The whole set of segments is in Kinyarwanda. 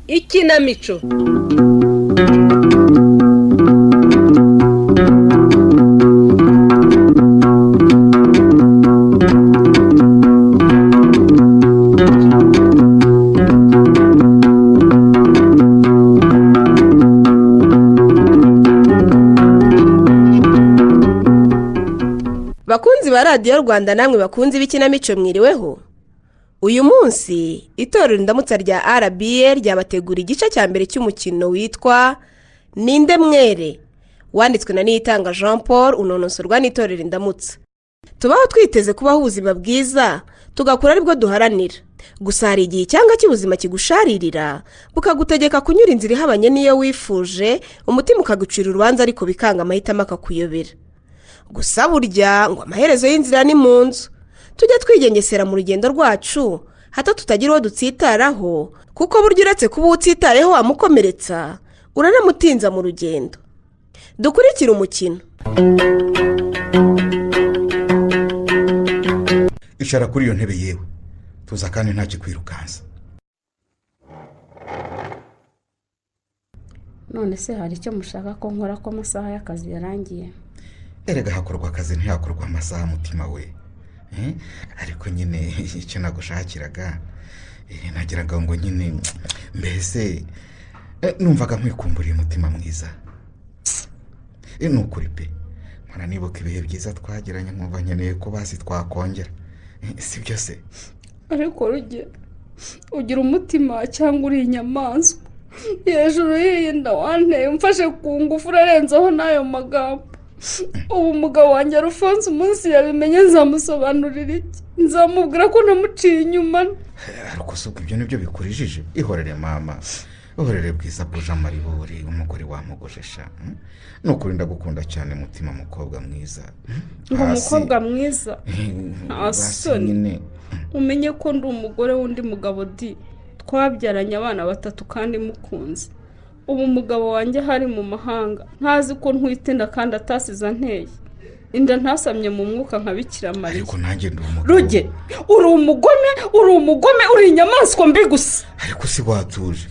Ikinamico. Bakunzi ba Radiyo Rwanda namwe bakunzi b'ikinamico, mwiriweho. Uyu munsi itorero Indamutsa rya RBA ryabategura igice cya mbere cy'umukino witwa Ninde Mwere, wanditswe na Niyitanga Jean Paul, unonosorwa n'itorero Indamutsa. Tubaho twiteze kubaho ubuzima bwiza, tugakura aribwo duharanira. Gusa hari igihe icyanga cy'ubuzima kigusharirira, bukagutegeka kunyura inzira ihabanye n'iyo wifuje, umutima ukagucira urubanza ariko bikanga, amahitamo akakuyobera. Gusa burya ngo amaherezo y'inzira ni mu nzu. Tujye twigengesera mu rugendo rwacu, hato tutagira uwo dutsitaraho, kuko burya uretse kuba utsitayeho wamukomeretsa, uranamutinza mu rugendo. Dukurikire umukino. Icara kuri iyo ntebe yewe, tuza kandi nta kikwirukansa. None se hari icyo mushaka ko nkora ko amasaha y'akazi yarangiye? Erega hakorwa akazi ntihakorwa amasaha, mutima we. Ariko nyine icyo nagushakiraga, nagiraga ngo nyine mbese numvaga nkwikumburiye umutima mwiza. Ni ukuri pe, mpora nibuka ibihe byiza twagiranye, nkumva nkeneye ko basi twakongera, si byo se? Ariko Ruge, ugira umutima cyangwa uri inyamaswa? Hejuru y'iyi nda wanteye umfashe ku ngufu, urarenzaho n'ayo magambo. Ubu umugabo wanjye Alphonse umunsi yabimenye nzamusobanurira iki? Nzamubwira ko namuciye inyuma? Ariko si ubwo ibyo nibyo bikurijije? Ihorere mama, ihorere bwiza bwuje amaribori, umugore wamugojesha. Ni ukuri ndagukunda cyane mutima, mukobwa mwiza. Ngo umukobwa mwiza? Nta soni. Umenye ko ndi umugore w'undi mugabo di, twabyaranye abana batatu kandi mukunze. Ubu umugabo wanjye hari mu mahanga, ntazi ko ntwite inda kandi atasize anteye inda, ntasamye mu mwuka nka Bikira Mariya. Ariko nanjye ndi umugabo. Ruge, uri umugome, uri umugome, uri inyamaswa mbi gusa. Ariko si watuje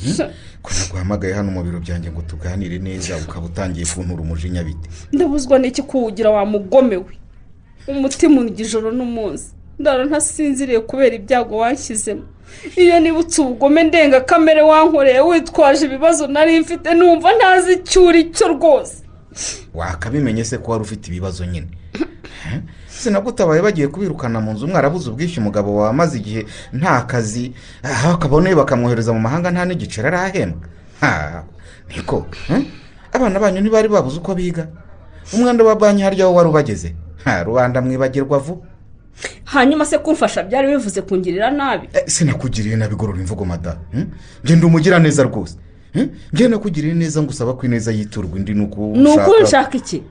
ko naguhamagaye hano mu biro byanjye ngo tuganire neza, ukaba utangiye kuntura umujinya bite? Ndabuzwa n'iki kuwugira wa mugome we? Umutima undya ijoro n'umunsi, ndara ntasinziriye kubera ibyago wanshyizemo. Iyo nibutse ubugome ndengakamere wankoreye witwaje ibibazo nari mfite, numva ntazi icyo uri cyo rwose. Wakabimenye se ko wari ufite ibibazo nyine? Sinagutabaye bagiye kubirukana mu nzu, mwarabuze ubwishyu, umugabo wawe amaze igihe nta kazi, aho akabona bakamwohereza mu mahanga nta n'igiceri arahembwa. Niko abana banyu ntibari babuze uko biga? Umwanda wa banki harya wo wari ubageze? Rubanda mwibagirwa vuba. Hanyuma se kumfasha byari bivuze kungirira nabi? Sinakugiriye nabi, gorora imvugo mada. Njye ndi umugiraneza rwose. Njye nakugiriye neza ngusaba ko ineza yiturwa indi, nuko ushaka. Nuko nshaka iki?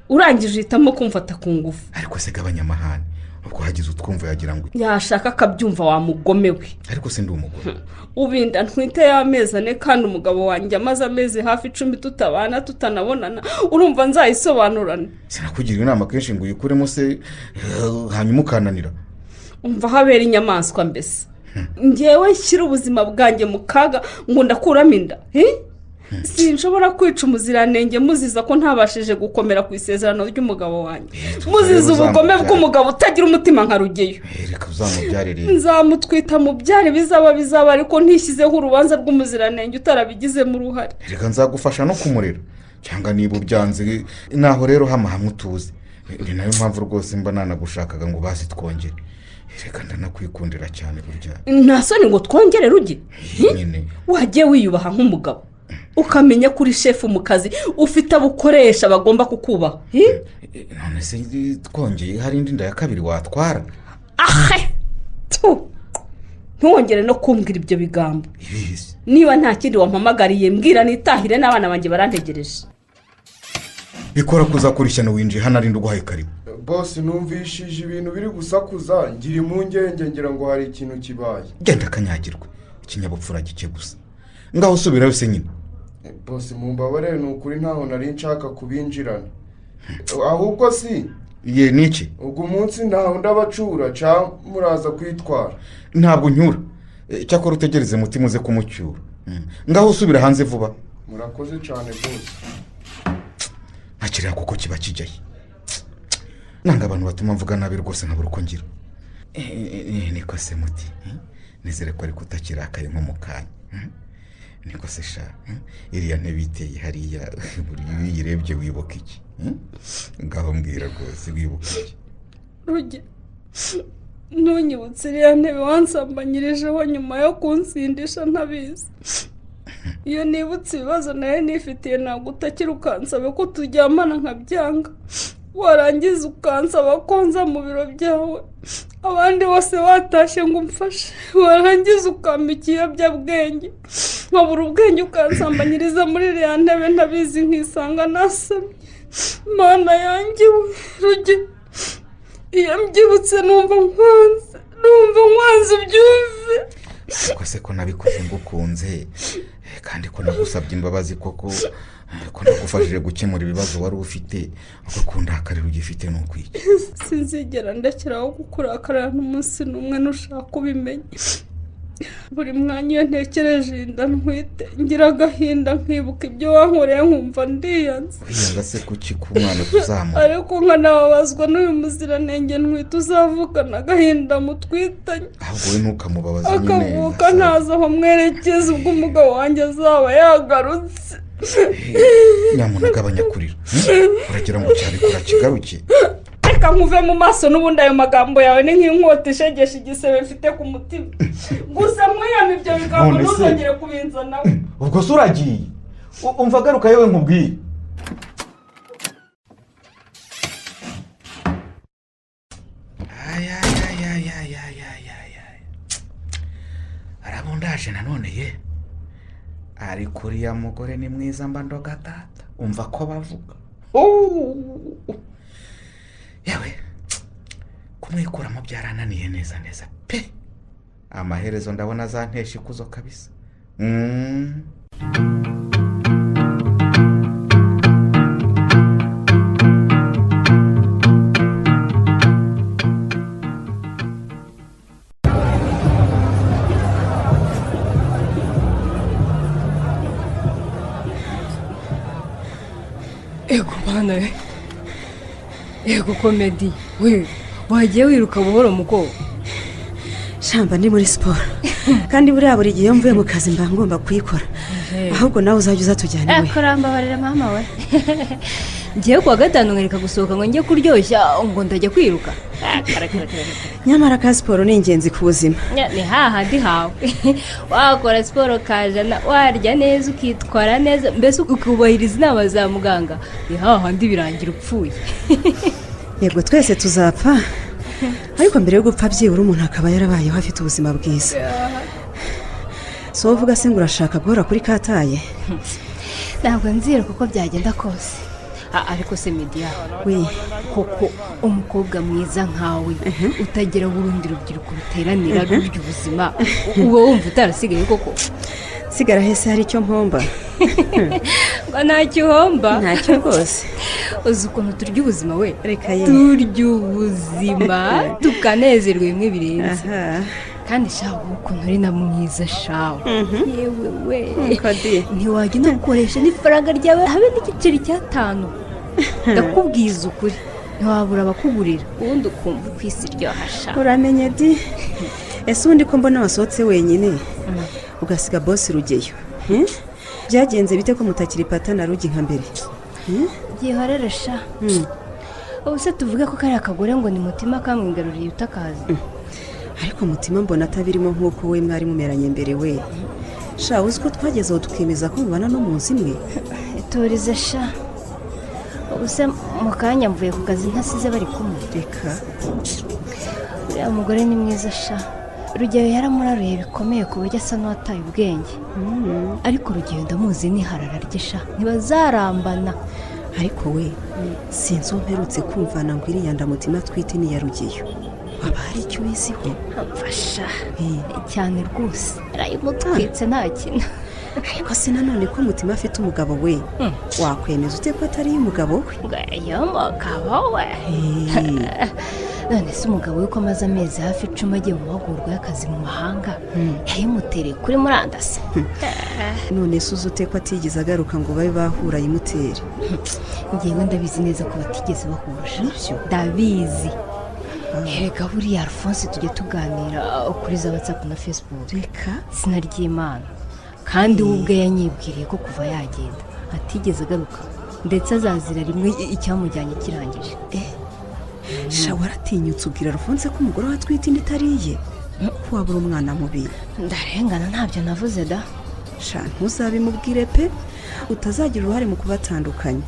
Urangije uhitamo kumfata ku ngufu. Ariko se gabanya amahane, ubwo hagize utwumva yagira ngo yashaka akabyumva wa mugome we. Ariko se ndi umugome? Ubinda ntwite y'amezi ane kandi umugabo wanjye amaze amezi hafi 10 tutabana tutanabonana, urumva nzayisobanurana? Sinakugira inama kenshi ngo uyikuremo se hanyuma ukananira? Umva habera inyamaswa mbese. Njyewe nshyira ubuzima bwanjye mu kaga ngo ndakuramo inda. Sinshobora kwica umuziranenge muziza ko ntabashije gukomera ku isezerano ry'umugabo wanjye, muziza ubugome bw'umugabo utagira umutima nka Rugeyo. Reka uzamubyarire. Nzamutwita mubyare, bizaba ariko ntishyizeho urubanza rw'umuziranenge utarabigizemo uruhare. Reka nzagufasha no kumurera, cyangwa niba ubyanze naho rero hama hamwe utuze. Ni nayo mpamvu rwose mba nanagushakaga ngo basi twongere. Reka ndanakwikundira cyane burya. Nta soni ngo twongere Ruge? Wagiye wiyubaha nk'umugabo, ukamenya kuri shefu mu kazi ufite abukoresha bagomba kukubaha. None se twongeye hari indi nda ya kabiri watwara? Ahe tu, ntiwongere no kumbwira ibyo bigambo. Niba nta kindi wampamagariye mbwira nitahire, n'abana banjye barantegereje. Bikora kuzakora ishyano winjiye hano arinda uguhaye karibu. Boss numvishije ibintu biri gusakuza ngira impungenge ngira ngo hari ikintu kibaye. Genda kanyagirwe ikinyabupfura gike gusa. Ngaho subirayo se nyine. Boss mumbabarire ni ukuri ntaho nari nshaka kubinjirana. Ahubwo si ye niki? Ubwo umunsi ntaho ndabacura ca muraza kwitwara. Ntabwo nyura. Cyakora utegereze mutima uze kumucyura. Ngaho usubira hanze vuba. Murakoze cyane boss. Ntakiriya kuko kiba kijyaye. Nanga abantu batuma mvuga nabi rwose nkabura uko ngira. Niko se muti. Nizere ko ari kutakirakaye nko mu kanya. Niko se sha. Iriya ntebe iteye hariya buri uyirebye wibuka iki? Ngaho mbwira rwose wibuka iki? Ruge ntunyibutse iriya ntebe wansambanyirijeho nyuma yo kunsindisha ntabizi. Iyo nibutse ibibazo nayo nifitiye ntabwo utakira ukansaba ko turyamana nkabyanga. Warangiza ukansaba ko nza mu biro byawe abandi bose batashye ngo umfashe. Warangiza ukampa ikiyobyabwenge nkabura ubwenge ukansambanyiriza muri iriya ntebe ntabizi nkisanga nasamye. Mana yanjye Ruge iyo mbyibutse numva nkwanze, numva nkwanze ubyumve. Ariko se ko nabikoze ngukunze kandi ko nagusabye imbabazi koko ko nagufashije gukemura ibibazo wari ufite ugakundakarira ugifite n'ukwiki. Sinzigera ndekeraho kukurakarira n'umunsi n'umwe nushaka ubimenya. Buri mwanya iyo ntekereje inda ntwite ngira agahinda nkibuka ibyo wankoreye nkumva ndiyanze. Wiyanga se kuki ku mwana tuzamura? Ariko nkanababazwa n'uyu muziranenge ntwite uzavukana agahinda mutwitanye. Ahubwo we ntukamubabaze nyine. Akavuka ntazi aho mwerekeza ubwo umugabo wanjye azaba yagarutse. Nyamuneka gabanya kurira. Uragira ngo cyabikora kigaruke. Reka nkuve mu maso n'ubundi ayo magambo yawe ni nk'inkota ishegesha igisebe mfite ku mutima. Gusa mwiyama ibyo bigambo ntuzongere kubinzanaho. Ubwo se uragiye? Umva garuka yewe nkubwiye. Arabundaje nanone ye. Ari kuriya mugore ni mwiza mba ndoga tata. Umva ko bavuga. Yewe kumwikuramo byarananiye neza neza pe. Amaherezo ndabona azantesha ikuzo kabisa. Ego bana we. Ego komedi we wagiye wiruka buhoro muko. Shamba ndi muri siporo kandi buriya buri gihe mvuye mu kazi mba ngomba kuyikora. Ahubwo nawe uzajya uzatujyana we. Kurambabarira mama we. Ngiye kuwa gatanu nkareka gusohoka ngo njye kuryoshya ngo ndajya kwiruka. Nyamara ka siporo ni ingenzi ku buzima. Ni hahandi hawe. Wakora siporo kajana warya neza ukitwara neza mbese ukubahiriza inama za muganga ni hahandi birangira upfuye. Yego twese tuzapfa. Ariko mbere yo gupfa byibura umuntu akaba yarabayeho afite ubuzima bwiza. So uvuga se ngo urashaka guhora kuri kataye? Ntabwo nzira kuko byagenda kose. Ariko se media we koko umukobwa mwiza nkawe utagira urundi rubyiruko ruteranira rurya ubuzima uba wumva utarasigaye koko? Sigara hese hari icyo mpomba. Ngo ntacyo uhomba? Ntacyo rwose. Uzi ukuntu turya ubuzima we? Reka ye. Turya ubuzima tukanezerwa bimwe birenze. Kandi shaho ukuntu uri na mwiza shaho. Yewe we. Ntiwajya unakoresha n'ifaranga ryawe habe n'igiceri cy'atanu. Ndakubwiza ukuri ntiwabura abakugurira ubundi ukumva ku isi iryoha sha. Uramenye di. Ese ubundi ko mbona wasohotse wenyine ugasiga boss Rugeyo? Byagenze bite ko mutakiri pata na Rugi nka mbere? Byihorere sha. Ubu se tuvuge ko kariya kagore ngo ni mutima kamwigaruriye utakazi. Ariko mutima mbona atabirimo nk'uko we mwari mumeranye mbere we. Sha uzi ko twageze aho tukemeza ko mubana no mu nzu imwe? Iturize sha. Ubu se mu kanya mvuye ku kazi ntasize bari kumwe. Reka. Uriya mugore ni mwiza sha. Rugeyo yaramuraruye bikomeye ku buryo asa n'uwataye ubwenge. Ariko Rugeyo ndamuzi ni harara rye sha. Ntibazarambana. Ariko we sinzi mperutse kumvana ngo iriya ndamutima atwite ni Rugeyo. Waba hari icyo ubiziho? Mfasha cyane rwose, arayimutwitse nta kintu. Ariko se nanone ko Mutima afite umugabo we, wakwemeza ute ko atari umugabo we? Ngayo mugabo we. None se umugabo we ko amaze amezi hafi 10 agiye mu mahugurwa y'akazi mu mahanga, yayimutereye kuri murandasi. None se uzi ute ko atigeze agaruka ngo babe bahura ayimutere? Ngewe ndabizi neza ko batigeze bahura. Ndabizi. Erega buriya Alphonse tujya tuganira kuri za WhatsApp na Facebook. Reka sinaryimana. Kandi we ubwe yanyibwiriye ko kuva yagenda atigeze agaruka, ndetse azazira rimwe icyamujyanye kirangije. Sha waratinyutse ubwira Alphonse ko umugore we atwite inda itari iye? Ko wabura umwana mubi. Ndarengana ntabyo navuze da. Sha ntuzabimubwire pe, utazagira uruhare mu kubatandukanya.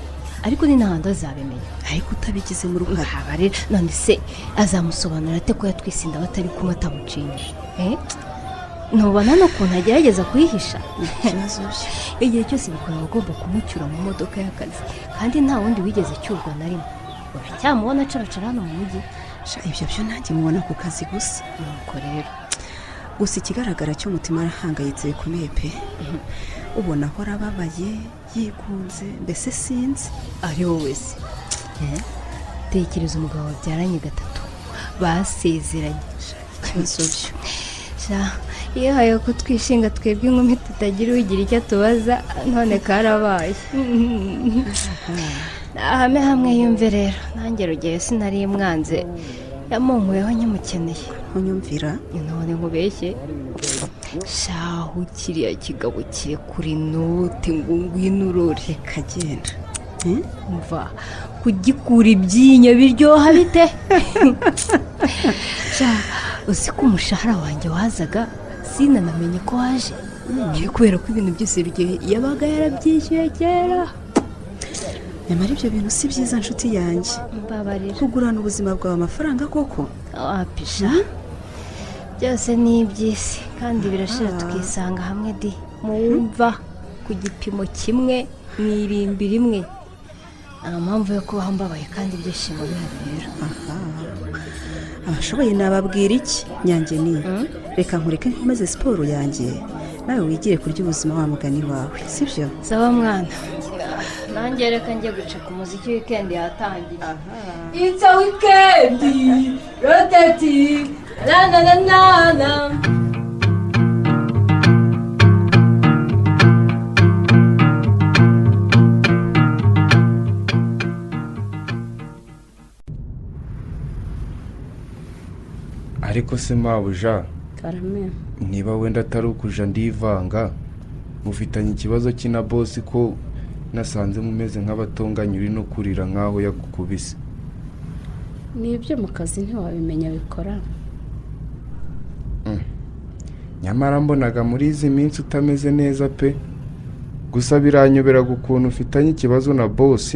Ariko ni n'ahandi azabimenya. Ariko utabigizemo uruhare. Haba rero none se azamusobanura ate ko yatwise inda batari kumwe atamuciye? Ntubona n'ukuntu agerageza kuyihisha? Ikibazo cye. Igihe cyose bikora agomba kumucyura mu modoka y'akazi, kandi nta wundi wigeze acyurwa na rimwe. Uracyamubona acaracara hano mu mujyi? Sha ibyo byo nanjye mubona ku kazi gusa. Nuko rero gusa ikigaragara cyo Mutima arahangayitse bikomeye pe. Ubona ahora ababaye, yigunze, mbese sinzi. Ari wowe se? Tekereza umugabo wabyaranye 3 basezeranye. Ikibazo cyo. Sha iyo hayo kutwishinga twebwe inkumi tutagira ugira icyo tubaza, none karabaye. Ahame hamwe yumve rero, nanjye Rugeyo sinari mwanze, yamunkuyeho nyamukeneye. Ntunyumvira? None nkubeshye. Shahu kiriya kigabo kiri kuri note ngo ngwino urore. Reka genda. Mva kugikura ibyinyo biryoha bite? Sha uzi ko umushahara wanjye wazaga sinanamenye ko waje, kubera ko ibintu byose Rugeyo yabaga yarabyishyuye kera. Nyamara ibyo bintu si byiza nshuti yanjye. Mbabarira. Kugurana ubuzima bwawe amafaranga koko? Apisha. Byose ni iby'isi kandi birashira tukisanga hamwe di. Mumva ku gipimo kimwe mwirimbi rimwe. Nta mpamvu yo kubaho mbabaye kandi ibyishimo bihari rero. Abashoboye nababwira iki? Nyange ni reka nkureke nkomeze siporo yanjye, nawe wigire kurya ubuzima wa mugani wawe, sibyo? Sawa mwana. Nanjye reka njye guceka umuziki, weekend yatangiye. It's a weekend rotate na na na na na. Ariko se mabuja, Karame, niba wenda atari ukuja ndivanga, mufitanye ikibazo kina boss ko nasanze mumeze nk'abatonganye uri no kurira nkaho yagukubise? Nibyo mu kazi ntiwabimenya bikora. Nyamara mbonaga muri izi minsi utameze neza pe. Gusa biranyobera ukuntu ufitanye ikibazo na boss,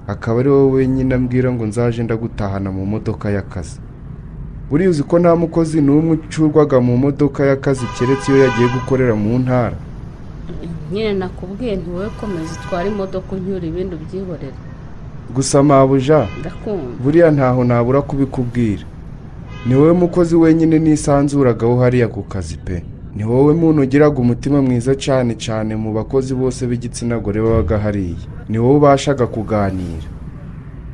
akaba ari wowe wenyine ambwira ngo nzaje ndagutahana mu modoka y'akazi. Buriya uzi ko nta mukozi n'umwe ucurwaga mu modoka y'akazi keretse iyo yagiye gukorera mu ntara. Nyine nakubwiye nti wowe komeza utware imodoka unyura ibindi ubyihorere. Gusa mabuja, ndakumva. Buriya ntaho nabura kubikubwira. Ni wowe mukozi wenyine nisanzuragaho hariya ku kazi pe. Ni wowe muntu ugiraga umutima mwiza cyane cyane mu bakozi bose b'igitsina gore babaga hariya. Ni wowe ubashaga kuganira.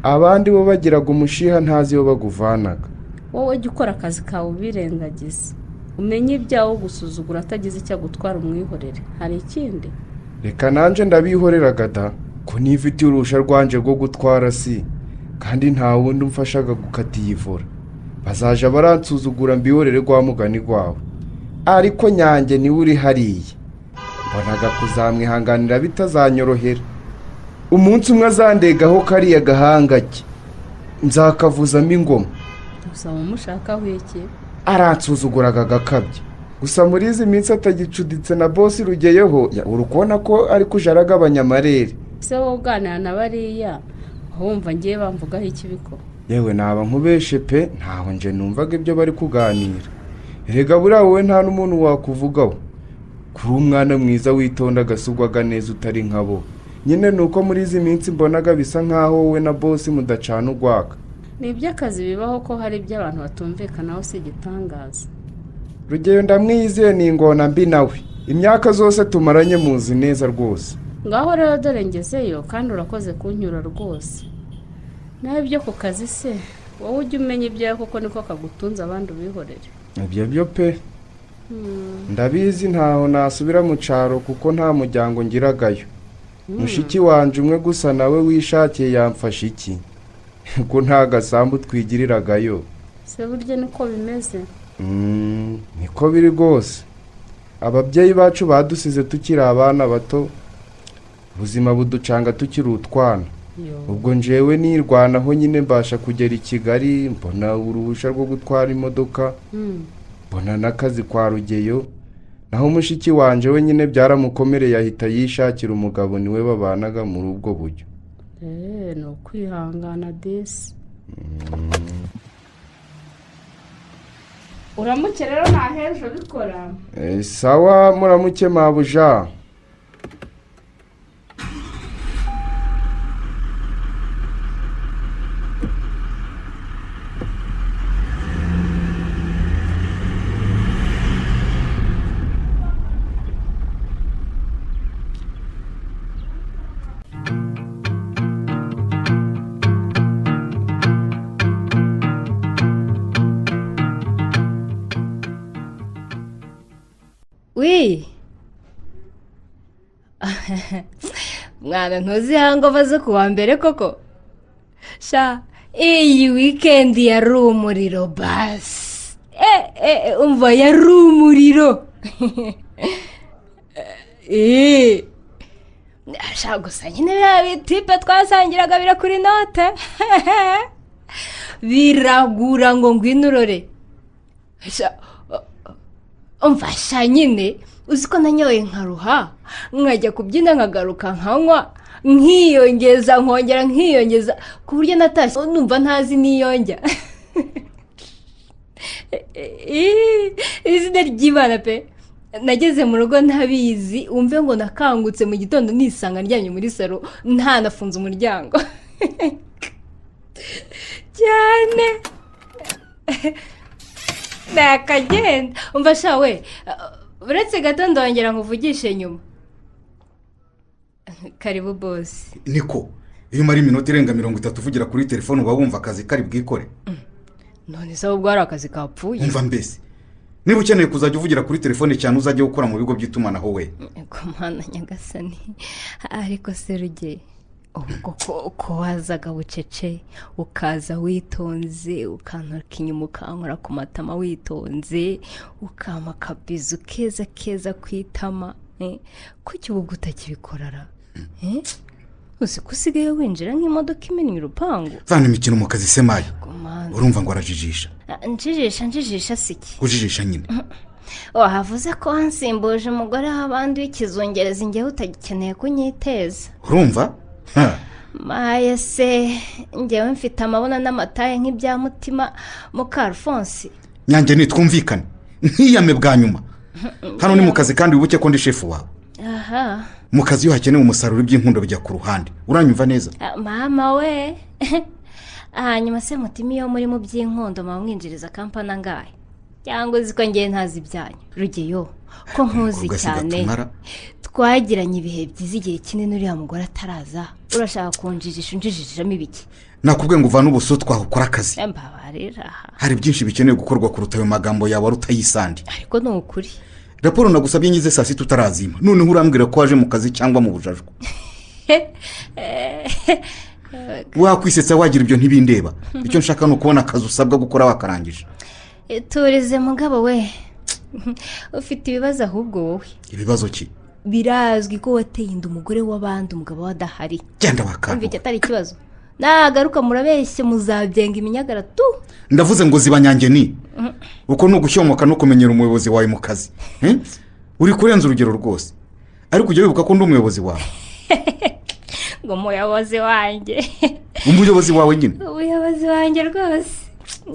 Abandi bo bagiraga umushiha ntazi iyo baguvanaga. Wowe jya ukora akazi kawe ubirengagize, umenye ibyawe gusuzugura atagize icyo agutwara umwihorere. Hari ikindi? Reka nanje ndabihoreraga da, ko nifitiye uruhushya rwanje rwo gutwara si, kandi nta wundi umfashaga gukata iyivura. Bazaja baransuzugura mbihorere rwa mugani rwawe. Ariko Nyange niwe uri hariya, mbonaga kuzamwihanganira bitazanyorohera. Umunsi umwe azandegaho kariya gahanga ke, nzakavuzamo ingoma. Uzaba umushakaho iki? Aransuzuguraga agakabye. Gusa muri izi minsi atagicuditse na boss Rugeyeho, uri kubona ko ari kuja aragabanya amarere. Se wowe uganira na bariya wumva ngiye bamvugaho iki biko? Yewe naba nkubeshe pe, ntaho nje numvaga ibyo bari kuganira. Erega buriya wowe nta n'umuntu wakuvugaho. Kuri umwana mwiza witonda agasugwaga neza utari nkabo. Nyine nuko muri izi minsi mbonaga bisa nkaho wowe na bosi mudacana ugwaka. Ni iby'akazi bibaho ko hari ibyo abantu batumvikanaho, si igitangaza. Rugeyo ndamwizeye ni ingona mbi nawe. Imyaka zose tumaranye muzi neza rwose. Ngaho rero dore ngezeyo kandi urakoze kunyura rwose. Nawe ibyo ku kazi se wowe ujye umenya ibyawe kuko niko kagutunze abandi ubihorere. Ibyo byo pe. Ndabizi ntaho nasubira mu cyaro kuko nta muryango ngiragayo. Mushiki wanje umwe gusa nawe wishakiye yamfasha iki? Ko nta gasambu twigiriragayo. Se burya niko bimeze? Niko biri rwose. Ababyeyi bacu badusize tukiri abana bato, ubuzima buducanga tukiri utwana. Ubwo njewe nirwanaho nyine mbasha kugera i Kigali, mbona uruhushya rwo gutwara imodoka, mbona n'akazi kwa Rugeyo. Naho mushiki wanje we nyine byaramukomereye ahita yishakira umugabo niwe babanaga muri ubwo buryo. Ni ukwihangana disi. Uramuke rero ntahejo bikora. Sawa muramuke mabuja. Oui. Mwana ntuzi hangova zo kuwa mbere koko. Sha, iyi weekend yari umuriro basi. Umva yari umuriro. Sha gusa nyine biriya bitipe twasangiraga birakuri note. Biragura ngo ngwino urore. Sha, umva sha nyine uzi ko nanyoye nkaruha nkajya kubyina nkagaruka nkanywa nkiyongeza nkongera nkiyongeza ku buryo natashye numva ntazi niyonjya. Izina ry'Imana pe. Nageze mu rugo ntabizi, umve ngo nakangutse mu gitondo nisanga ndyamye muri salo ntanafunze umuryango. Cyane nakagenda. Umva sha we, uretse gato ndongera nkuvugishe nyuma. Karibu boss. Niko iyo umara iminota irenga 30 uvugira kuri telefone uba wumva akazi kari bwikore. None se ubwo ari akazi kapfuye? Umva mbese niba ukeneye kuzajya uvugira kuri telefone cyane uzajya gukora mu bigo by'itumanaho we. Komana nyagasani. Ariko se Ruge, ubwo ko wazaga bucece ukaza witonze ukantuka inyuma ukankora ku matama witonze ukama akabizu keza keza kwitama, kuki ubu utakibikorara? Uzi ko usigaye winjira nk'imodoka imennye urupangu. Vana imikino mu kazi semaye. Urumva ngo arajijisha. Njijisha siki? Kujijisha nyine. Wahavuze ko wansimbuje umugore w'abandi w'ikizungereza njyewe utagikeneye kunyiteza. Urumva? Maye se njyewe mfite amabona n'amataye nk'ibya Mutima muka Alphonse. Nyange nitwumvikane nkiyame bwa nyuma. Hano ni mu kazi kandi wibuke ko ndi shefu wawe. Aha. Mu kazi iyo hakenewe umusaruro by'inkundo bijya ku ruhande. Uranyumva neza? Mama we. Hanyuma se Mutima iyo muri mu by'inkondo mwamwinjiriza kampani angahe? Cyangwa uzi ko ngiye ntazi ibyanyu. Rugeyo ko nkuzi cyane. Twagiranye ibihe byiza igihe kinini uriya mugore ataraza. Urashaka kunjijisha unjijishamo ibiki? Nakubwiye ngo uvane ubusutwa ukora akazi. Mbabarira. Hari byinshi bikeneye gukorwa kuruta ayo magambo yawe arutayisandi. Ariko ni ukuri. Raporo nagusabye ngize saa sita utarazima. Noneho urambwira ko waje mu kazi cyangwa mu bujajwa. Wakwisetsa wagira ibyo ntibindeba. Icyo nshaka ni ukubona akazi usabwa gukora wakarangije. Turize mugabo we. Ufite ibibazo ahubwo wowe. Ibibazo ki? Birazwi ko wateye inda umugore w'abandi umugabo wadahari. Genda wakanga. Umva atari ikibazo. Nagaruka murabeshye muzabyenga iminyagara tu. Ndavuze ngo ziba nyange ni. Uko ni ugushomoka no kumenyera umuyobozi wawe mu kazi. Uri kurenza urugero rwose. Ariko ujye wibuka ko ndi umuyobozi wawe. Ngo umuyobozi wanjye. Umuyobozi wawe nyine. Umuyobozi wanjye rwose.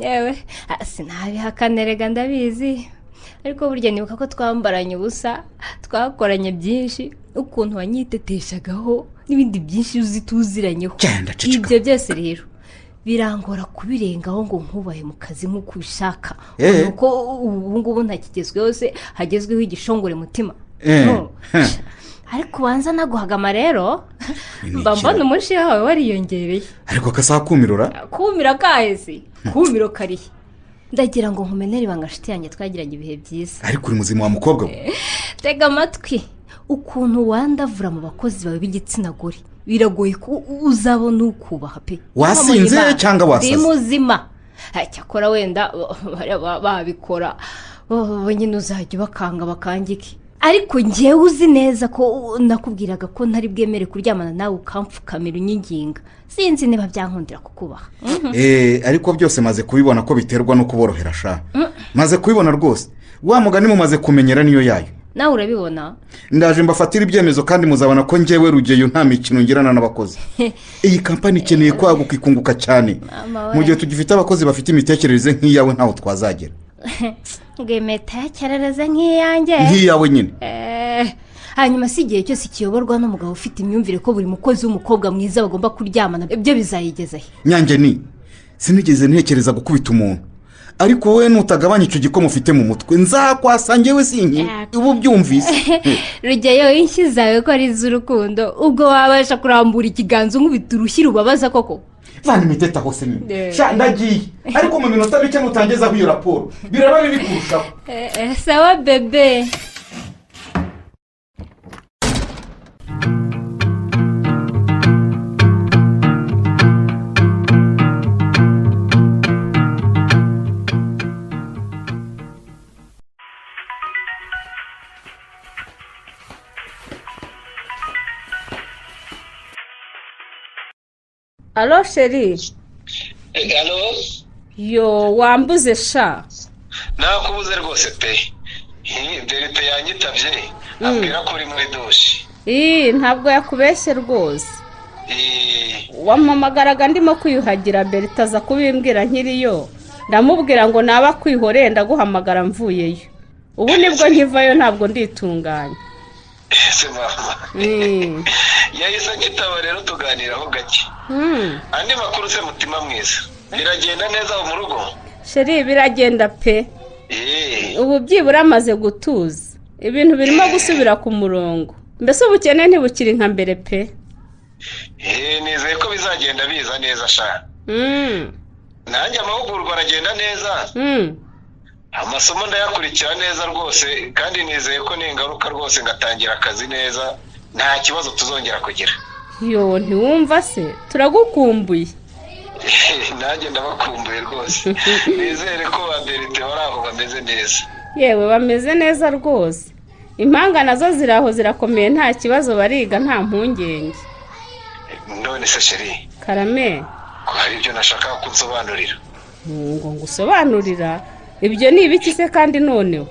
Yewe sinabihakanerega ndabizi. Ariko burya nibuka ko twambaranye ubusa, twakoranye byinshi. Ukuntu wanyiteteshagaho n'ibindi byinshi uzi tuziranyeho. Ibyo byose rero birangora kubirengaho ngo nkubahe mu kazi nk'uko ubishaka. Nuko ubu ngubu ntakigezweho se, hagezweho igishongore mutima. Ariko ubanza naguhagama rero mba mbona umushiha wawe wariyongereye. Ariko kasaha kumirora? Kumira kaheze, kumiro karihe. Ndagira ngo nkumenere ibanga nshuti yanjye twagiranye ibihe byiza. Ariko uri muzima wa mukobwa we. Tega amatwi. Ukuntu wandavura mu bakozi bawe b'igitsina gore biragoye ko uzabona ukubaha pe. Wasinze cyangwa wasaze? Ndi muzima. Cyakora wenda babikora nyine uzajya ubakanga bakangike. Ariko ngewe uzi neza ko nakubwiraga ko ntari bwemere kuryamana nawe ukampfukamira unyinginga. Sinzi niba byankundira kukubaha. Ariko byose maze kubibona ko biterwa no kuborohera sha. Maze kubibona rwose. Wa mugani mumaze kumenyera niyo yayo. Nawe urabibona? Ndaje mbafatira ibyemezo kandi muzabona ko ngewe Rugeyo nta mikino ngirana n'abakozi. Iyi kampani ikeneye kwaguka ikunguka cyane. Mu gihe tugifite abakozi bafite imitekerereze nk'iyawe ntaho twazagera. Ngo imitekerereze nk'iyanjye? Nk'iyawe nyine. Hanyuma si igihe cyose kiyoborwa n'umugabo ufite imyumvire ko buri mukozi w'umukobwa mwiza bagomba kuryamana, ibyo bizayigeza he? Nyange ni sinigeze ntekereza gukubita umuntu. Ariko wowe nutagabanya icyo gikoma ufite mu mutwe nzakwasa ngewe sinki ubu byumvise. Rugeyo inshyi zawe ko ari iz'urukundo, ubwo wabasha kurambura ikiganza unkubita urushyi rubabaza koko? Vana imiteta hose nyine. Sha ndagiye. Ariko mu minota mike nutangezaho iyo raporo biraba bibi kurushaho. Sawa bebe. Alo sheri. Alo. Yo wambuze sha. Nakubuze rwose pe. Berite yanyitabye ambwira ko uri muri douche. Ntabwo yakubeshye rwose. Wampamagaraga ndimo kwiyuhagira Berite aza kubimbwira nkiriyo. Ndamubwira ngo naba kwihoreye ndaguhamagara mvuyeyo. Ubu nibwo nkivayo ntabwo nditunganya. Ese mama. Yahise anyitaba rero tuganiraho gake. Andi makuru se mutima mwiza. Biragenda neza mu rugo? Sheri biragenda pe. Ubu byibura amaze gutuza. Ibintu birimo gusubira ku murongo. Mbese ubukene ntibukiri nka mbere pe. Nizeye ko bizagenda biza neza sha. Nanjye amahugurwa aragenda neza. Amasomo ndayakurikira neza rwose kandi nizeye ko ningaruka rwose ngatangira akazi neza nta kibazo tuzongera kugira. Yo ntiwumva se turagukumbuye. Nanjye ndabakumbuye rwose. Nizere ko ba Berite bari aho bameze neza. Yewe bameze neza rwose. Impanga nazo ziraho zirakomeye nta kibazo bariga nta mpungenge. None se sheri. Karame. Ko hari ibyo nashaka kunsobanurira. Ngo ngusobanurira? Ibyo ni ibiki se kandi noneho?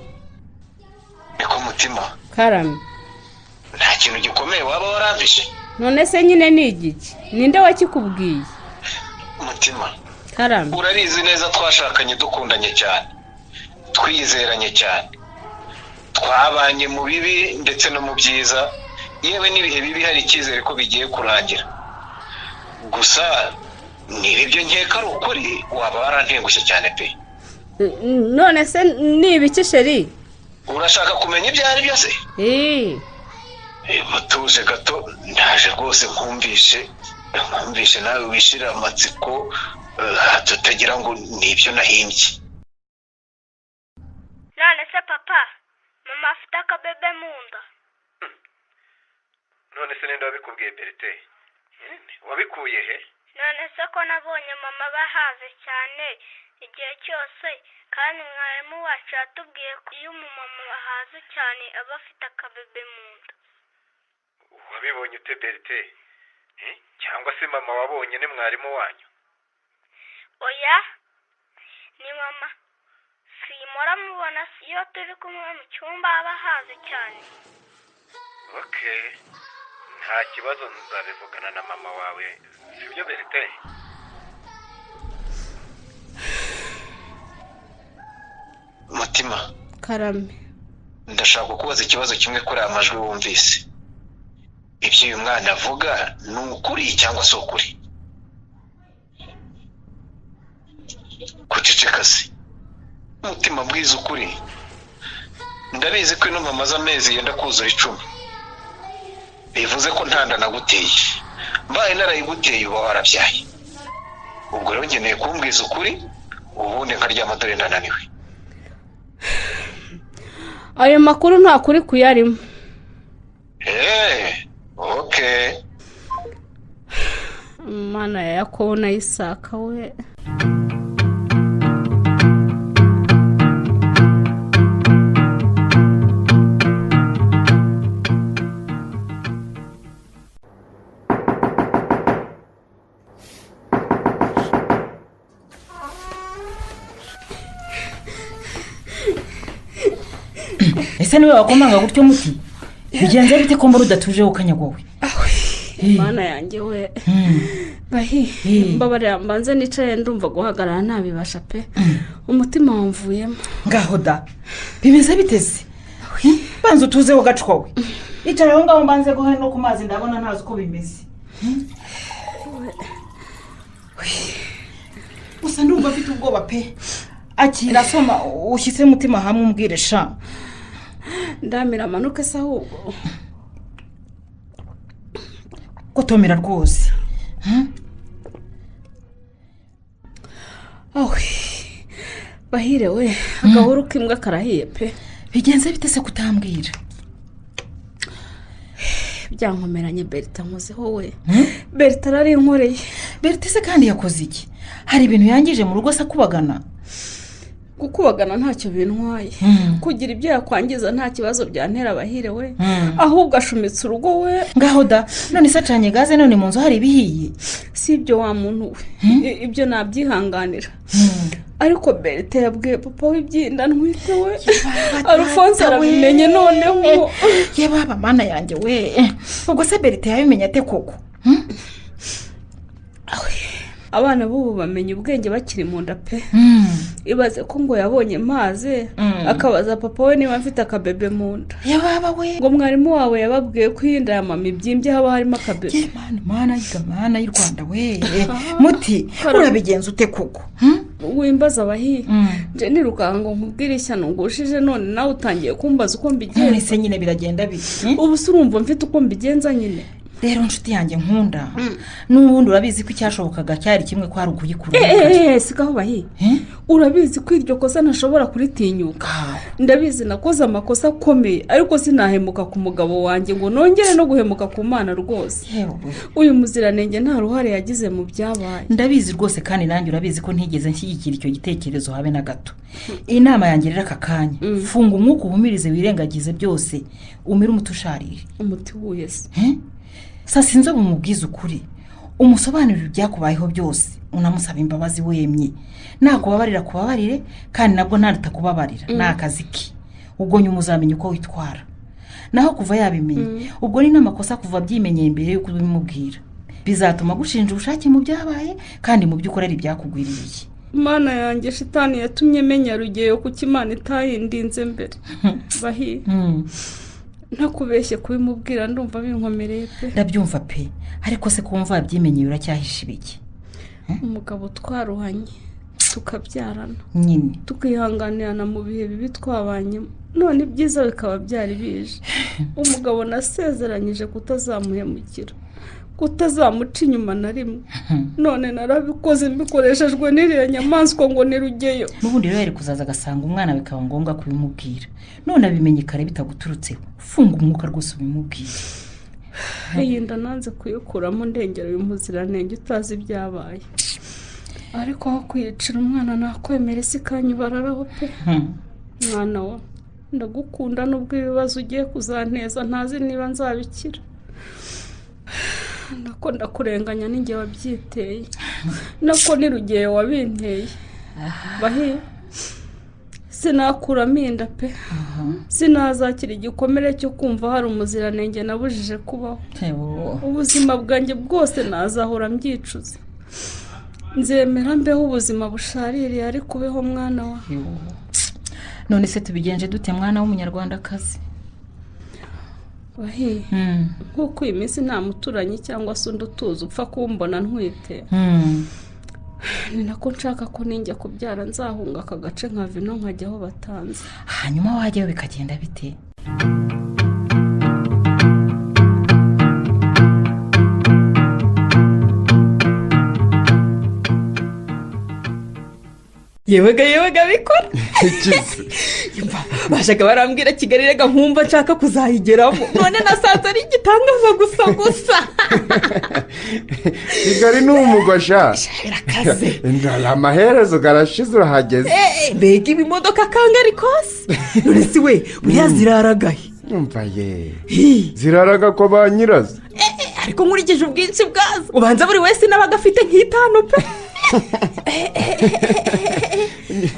Niko mutima. Karame. Nta kintu gikomeye waba waramvishe. None se nyine ni igiki? Ninde wakikubwiye? Mutima. Karame. Urabizi neza twashakanye dukundanye cyane. Twizeranye cyane. Twabanye mu bibi ndetse no mu byiza. Yewe n'ibihe bibi hari icyizere ko bigiye kurangira. Gusa niba ibyo nkeka ari ukuri waba warantengushye cyane pe. None se ni ibiki sheri? Urashaka kumenya ibyo ari byo se? Mutuje gato ndaje rwose nkumvishe nawe wishira amatsiko tutagira ngo nibyo nahimbye. None se papa, mama afite akabebe mu nda. None se ninde wabikubwiye Berite? Wabikuye he? None se ko nabonye mama bahaze cyane igihe cyose kandi mwarimu wacu yatubwiye ko iyo umumama bahaze cyane aba afite akabebe mu nda. Wabibonye ute Berite? Cyangwa se mama wabonye ni mwarimu wanyu? Oya, ni mama. Simora mubona iyo turi kumwe mu cyumba aba ahaze cyane. Okay. Nta kibazo nzabivugana na mama wawe. Sibyo Berite? Mutima. Karame. Ndashaka kukubaza ikibazo kimwe kuri aya majwi wumvise. Ibyo uyu mwana avuga ni ukuri cyangwa si ukuri? Kuceceka se? Mutima mbwiza ukuri. Ndabizi ko ino mama z'amezi yenda kuzura 10. Bivuze ko ntanda naguteye. Mbaye narayiguteye uba warabyaye. Ubwo rero ngeneye kumbwiza ukuri, ubundi nkaryama dore ndananiwe. Ayo makuru nta kuri kuyarimo. Okay. Mana ya Yakobo na Isaka we. Ese niwe wakomanga gutyo muti? Bigenze bite ko mbona udatuje ukanyagwa we? Mana yanjye we. Bahi, mbabarira mbanze nicaye ndumva guhagarara ntabibasha pe. Umutima wamvuyemo. Ngaho da. Bimeze biteze. Banze utuze wo gacwa we. Icara aho ngaho mbanze guhe no ku mazi ndabona ntazi uko bimeze. Gusa ndumva afite ubwoba pe. Akira soma ushyitse mutima hamwe umbwire sha. Ndamira amanuke se ahubwo. Gotomera rwose. Bahire we, agahuru k'imbwa karahiye pe. Bigenze bite se kutambwira? Byankomeranye Berta nkozeho we. Berta arari inkoreye. Berta se kandi yakoze iki? Hari ibintu yangije mu rugo se kubagana? Gukubagana ntacyo bintwaye. Kugira ibyo yakwangiza nta kibazo byantera Bahire we. Ahubwo ashumitse urugo we. Ngaho da, none se acanye gaze none mu nzu hari ibihiye. Si ibyo wa muntu we. Ibyo nabyihanganira. Ariko Berta yabwiye papa w'ibyinda ntwite we. Alphonse arabimenye noneho. Ye baba mana yanjye we. Ubwo se Berta yabimenye ate koko? Abana b'ubu bamenye ubwenge bakiri mu nda pe. Ibaze ko ngo yabonye maze akabaza papa we niba mfite akabebe mu nda. Yababa we. Ngo mwarimu wawe yababwiye ko inda ya mama ibyimbye haba harimo akabebe. Ye mana mana y'u Rwanda we. Muti urabigenza ute koko? Wimbaza abahi. Nje nirukango nkubwire ishyano ngushije none nawe utangiye kumbaza uko mbigenza. None se nyine biragenda bite? Ubu se urumva mfite uko mbigenza nyine. Rero nshuti yanjye nkunda n'ubundi urabizi ko icyashobokaga cyari kimwe ko hari ukuyikura. Sigaho bahi. Urabizi ko iryo kosa ntashobora kuritinyuka. Ndabizi nakoze amakosa akomeye ariko sinahemuka ku mugabo wanjye ngo nongere no guhemuka ku Mana rwose. Uyu muziranenge nta ruhare yagize mu byabaye. Ndabizi rwose kandi nanjye urabizi ko ntigeze nshyigikira icyo gitekerezo habe na gato. Inama yanjye rero aka kanya, funga umwuka uhumirize wirengagize byose, umire umuti usharire. Umuti wuye se? Sasa inzobe umubwiza ukuri, umusobanurire ibyakubayeho byose, unamusaba imbabazi wemye. Nakubabarira kubabarire kandi nabwo ntarutakubabarira, ni akazi ke. Ubwo nyuma uzamenya uko witwara. Naho kuva yabimenye, ubwo ni n'amakosa kuva byimenyeye imbere y'uko ubimubwira. Bizatuma gushinja ubushake mu byabaye kandi mu byo ukorera ibyakugwiririye. Mana yanjye shitani yatumye menya Rugeyo kuko Imana itayindinze mbere. Bahi. Ntakubeshye kubimubwira ndumva binkomereye pe. Ndabyumva pe, ariko se kumva wabyimenyeye uracyahisha ibiki? Umugabo twaruhanye tukabyarana nyine tukihanganirana mu bihe bibi twabanyemo, none ibyiza bikaba byari bije. Umugabo nasezeranyije kutazamuhemukira, kutazamuca inyuma na rimwe, none narabikoze mbikoreshejwe n'iriya nyamaswa ngo ni Rugeyo. N'ubundi rero yari kuzaza agasanga umwana bikaba ngombwa kubimubwira, none abimenye kare bitaguturutseho. Funga umwuka rwose ubimubwire. Iyi nda nanze kuyikuramo ndengera uyu muziranenge utazi ibyabaye. Ariko aho kwiyicira umwana nakwemera isi ikanyubararaho pe. Mwana wa ndagukunda nubwo ibibazo ugiye kuzanteza ntazi niba nzabikira. Nako ndakurenganya ninjye wabyiteye, nako ni Rugeyo wabinteye. Bahi, sinakuramo inda pe. Sinazakira igikomere cyo kumva hari umuziranenge nabujije kubaho. Ubuzima bwanjye bwose nazahora mbyicuza. Nzemera mbeho ubuzima bushaririye ariko ubeho mwana wa. None se tubigenje dute mwana w'umunyarwandakazi? Nk'uko iyi minsi nta muturanyi cyangwa se undi utuzi upfa kumbona ntwite, ni nako nshaka ko ninjya kubyara nzahunga aka gace nkava ino nkajya aho batanze. Hanyuma wajyayo bikagenda bite? Yewega bikora. Bashaka barambwira Kigali rega nkumva nshaka kuzayigeramo, none nasanze ari igitangaza gusa. Kigali ni umugosha. Birakaze. Amaherezo garashize urahageze. Mbega ibimodoka kangari kose. None si we buriya ziraragahe? Umva ye. Ziraraga ko ba nyirazo. Ariko nkurikije ubwinshi bwazo ubanza buri wese n'abaga afite nk'itanu pe.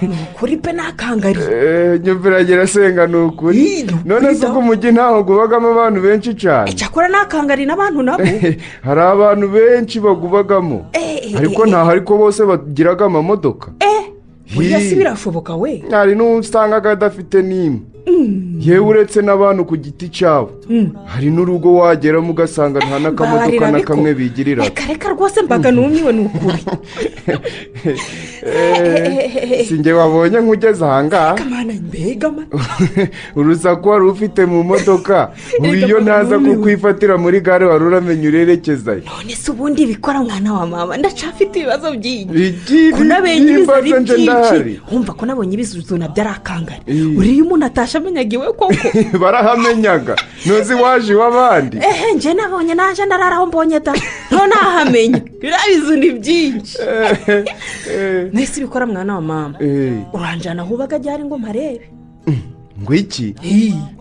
Ni ukuri pe nakangari. Nyumvira senga ni ukuri. None se ko umujyi ntaho gubagamo abantu benshi cyane. Cyakora nakangari n'abantu nabo. Hari abantu benshi bagubagamo. Ariko ntaho ariko bose bagiraga amamodoka. Buriya si birashoboka we. Hari n'usangaga adafite n'imwe. Yewe uretse n'abantu ku giti cyabo, hari n'urugo wageramo ugasanga nta n'akamodoka na kamwe bigirira. Reka rwose mbaga numiwe ni ukuri. Si njye wabonye nkugeze ahangaha. Kamana mbega ma. Urusaku wari ufite mu modoka, iyo ntaza kukwifatira muri gare wari uramenya urerekezayo. None se ubundi bikora mwana wa mama, ndacafite ibibazo byinshi. Ko nabonye ibibazo ari byinshi. Wumva ko nabonye ibizuzu nabyo ari akangari. Uriya umuntu atasha amenyaga iwe koko. Barahamenyaga. Ntuzi waje iw'abandi. Njye nabonye naje ndararaho mbonye da. None ahamenya. Biriya bizu ni byinshi. Nese bikora mwana wa mama. Uranjana hubaga ryari ngo mparebe? Ngo iki?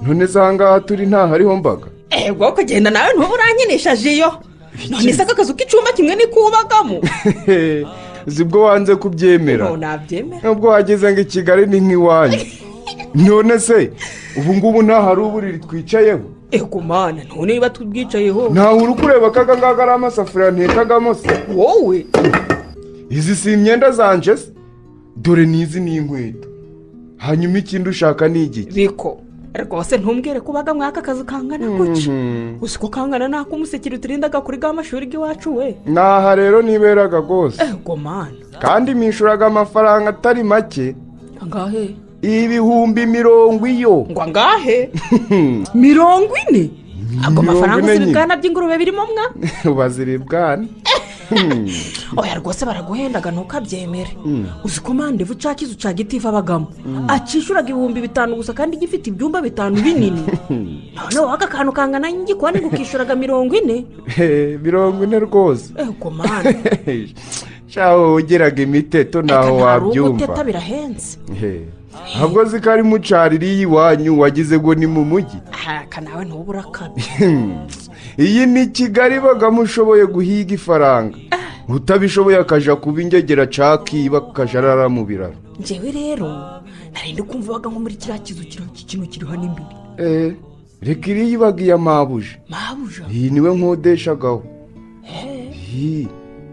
None se ahangaha turi nta hariho mbaga? Ego kugenda nawe ntuba uranyinisha jiyo. None se akazu k'icumba kimwe ni kubagamo. Zibwo wanze kubyemera. Nabyemera. Nubwo wageze ngo i Kigali ni nk'iwanyu. None se ubu ngubu nta hari uburiri twicayeho? Ego mana, none niba tubwicayeho. Ntawe uri kureba kaga ngaga ari amasafuriya ntekagamo se. Wowe izi si imyenda zanje se? Dore n'izi ni inkweto. Hanyuma ikindi ushaka ni igiki? Biko rwose ntumbwire ko ubaga mwaka akazu kangana gutya. Uzi ko kangana nako umusekiri uturindaga kuri ga mashuri y'iwacu we. Naha rero niberaga rwose. Ego mana. Kandi mishuraga amafaranga atari make. Angahe? 40,000 iyo. Ngo angahe? 40? Ago mafaranga uzibwana by'ingurube birimo mwa? Ubaziribwana. Oya rwose baraguhendaga ntukabyemere. Uzi ko mandevu cakizu ca gitifu abagamo acishuraga 5,000 gusa kandi gifite ibyumba 5 binini. None waka kantu kangana n'igikoni gukishuraga 40. 40 rwose. Ego mana. Shaho ugeraga imiteto naho wabyumva. Guteta birahenze. Ahubwo zikari mucariri iwanyu wagize ngo ni mu mujyi. Aka nawe ntubura kabi. Iyi ni Kigali bagamushoboye guhiga ifaranga. Utabishoboye akaja kuba ingegera cakiba kajarara mu biraro. Njyewe rero narindi kumva baga nko muri kiriya kizu kino kiri hano imbere. Reka iri yibagiye mabuje. Mabuja. Iyi niwe nkodeshagaho.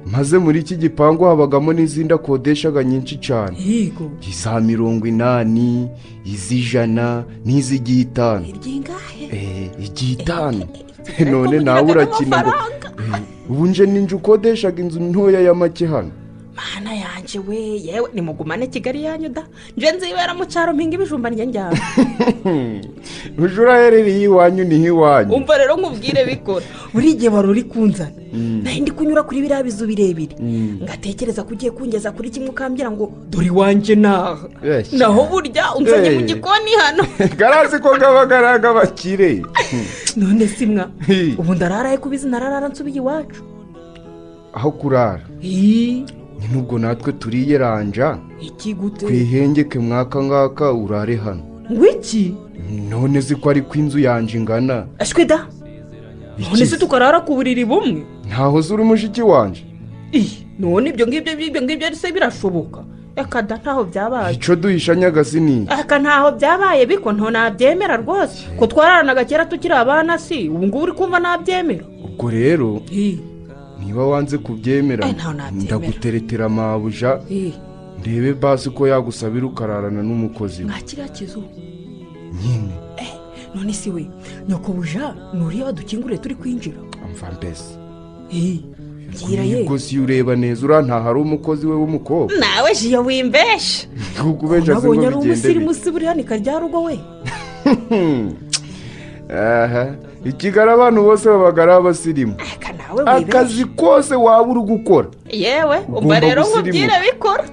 Maze muri iki gipangu habagamo n'izindi akodeshaga nyinshi cyane. Yego. Iza 80, iz'ijana, n'iz'igitanu. Iryingahe? Igitanu. None nawe urakina ngo ubu nje ninje ukodeshaga inzu ntoya ya make hano. Mana yanje we, yewe nimugumane Kigali yanyu da. Nje nzibera mu cyaro mpinga ibijumba njye njyana. Ujura herereye iwanyu ni iwanyu. Umva rero nkubwire bikora. Buri gihe wari uri kunzana. Nari ndi kunyura kuri biriya bizu birebire. Ngatekereza ko ugiye kungeza kuri kimwe ukambwira ngo dore iwanjye naha. Naho burya unzanye mu gikoni hano. Garazi ko gabagaraga bakire. None simwa. Ubu ndararaye kubizi nararara nsubiye iwacu. Aho kurara. Nubwo natwe turiyeranja. Iki gute? Twihengeke mwaka ngaka urare hano. Ngwiki? None ziko ari kwinzu yanje ingana. Ashwe da. None se tukarara ku buriri bumwe? Ntaho zuri mushiki wanje. None ibyo ngibyo se birashoboka. Eka da ntaho byabaye. Ico duhisha nyagasi ni. Aka ntaho byabaye biko nto nabyemera rwose. Ko twararanaga kera tukiri abana si ubu ngubu uri kumva nabyemera. Ubwo rero niba wanze kubyemera ndaguteretera mabuja. Ndebe basi ko yagusabira ukararana n'umukozi we. Nka kiriya kizu. Nyine. None si we nyokobuja nuriya badukinguriye turi kwinjira. Amva mbese. Bwira ye. Ubwo si ureba neza urantaha ari umukozi we w'umukobwa. Nawe jiyo wimbesha. Kukubesha se ngo Nabonye ari bigende. umusirimu si buri hano ikarya rugo we. Aha, i Kigali abantu bose babaga ari abasirimu. Aka nawe wibesha. Akazi kose waba uri gukora. Yewe, Ugomba umva rero gusirimuka. nkubwire bikora.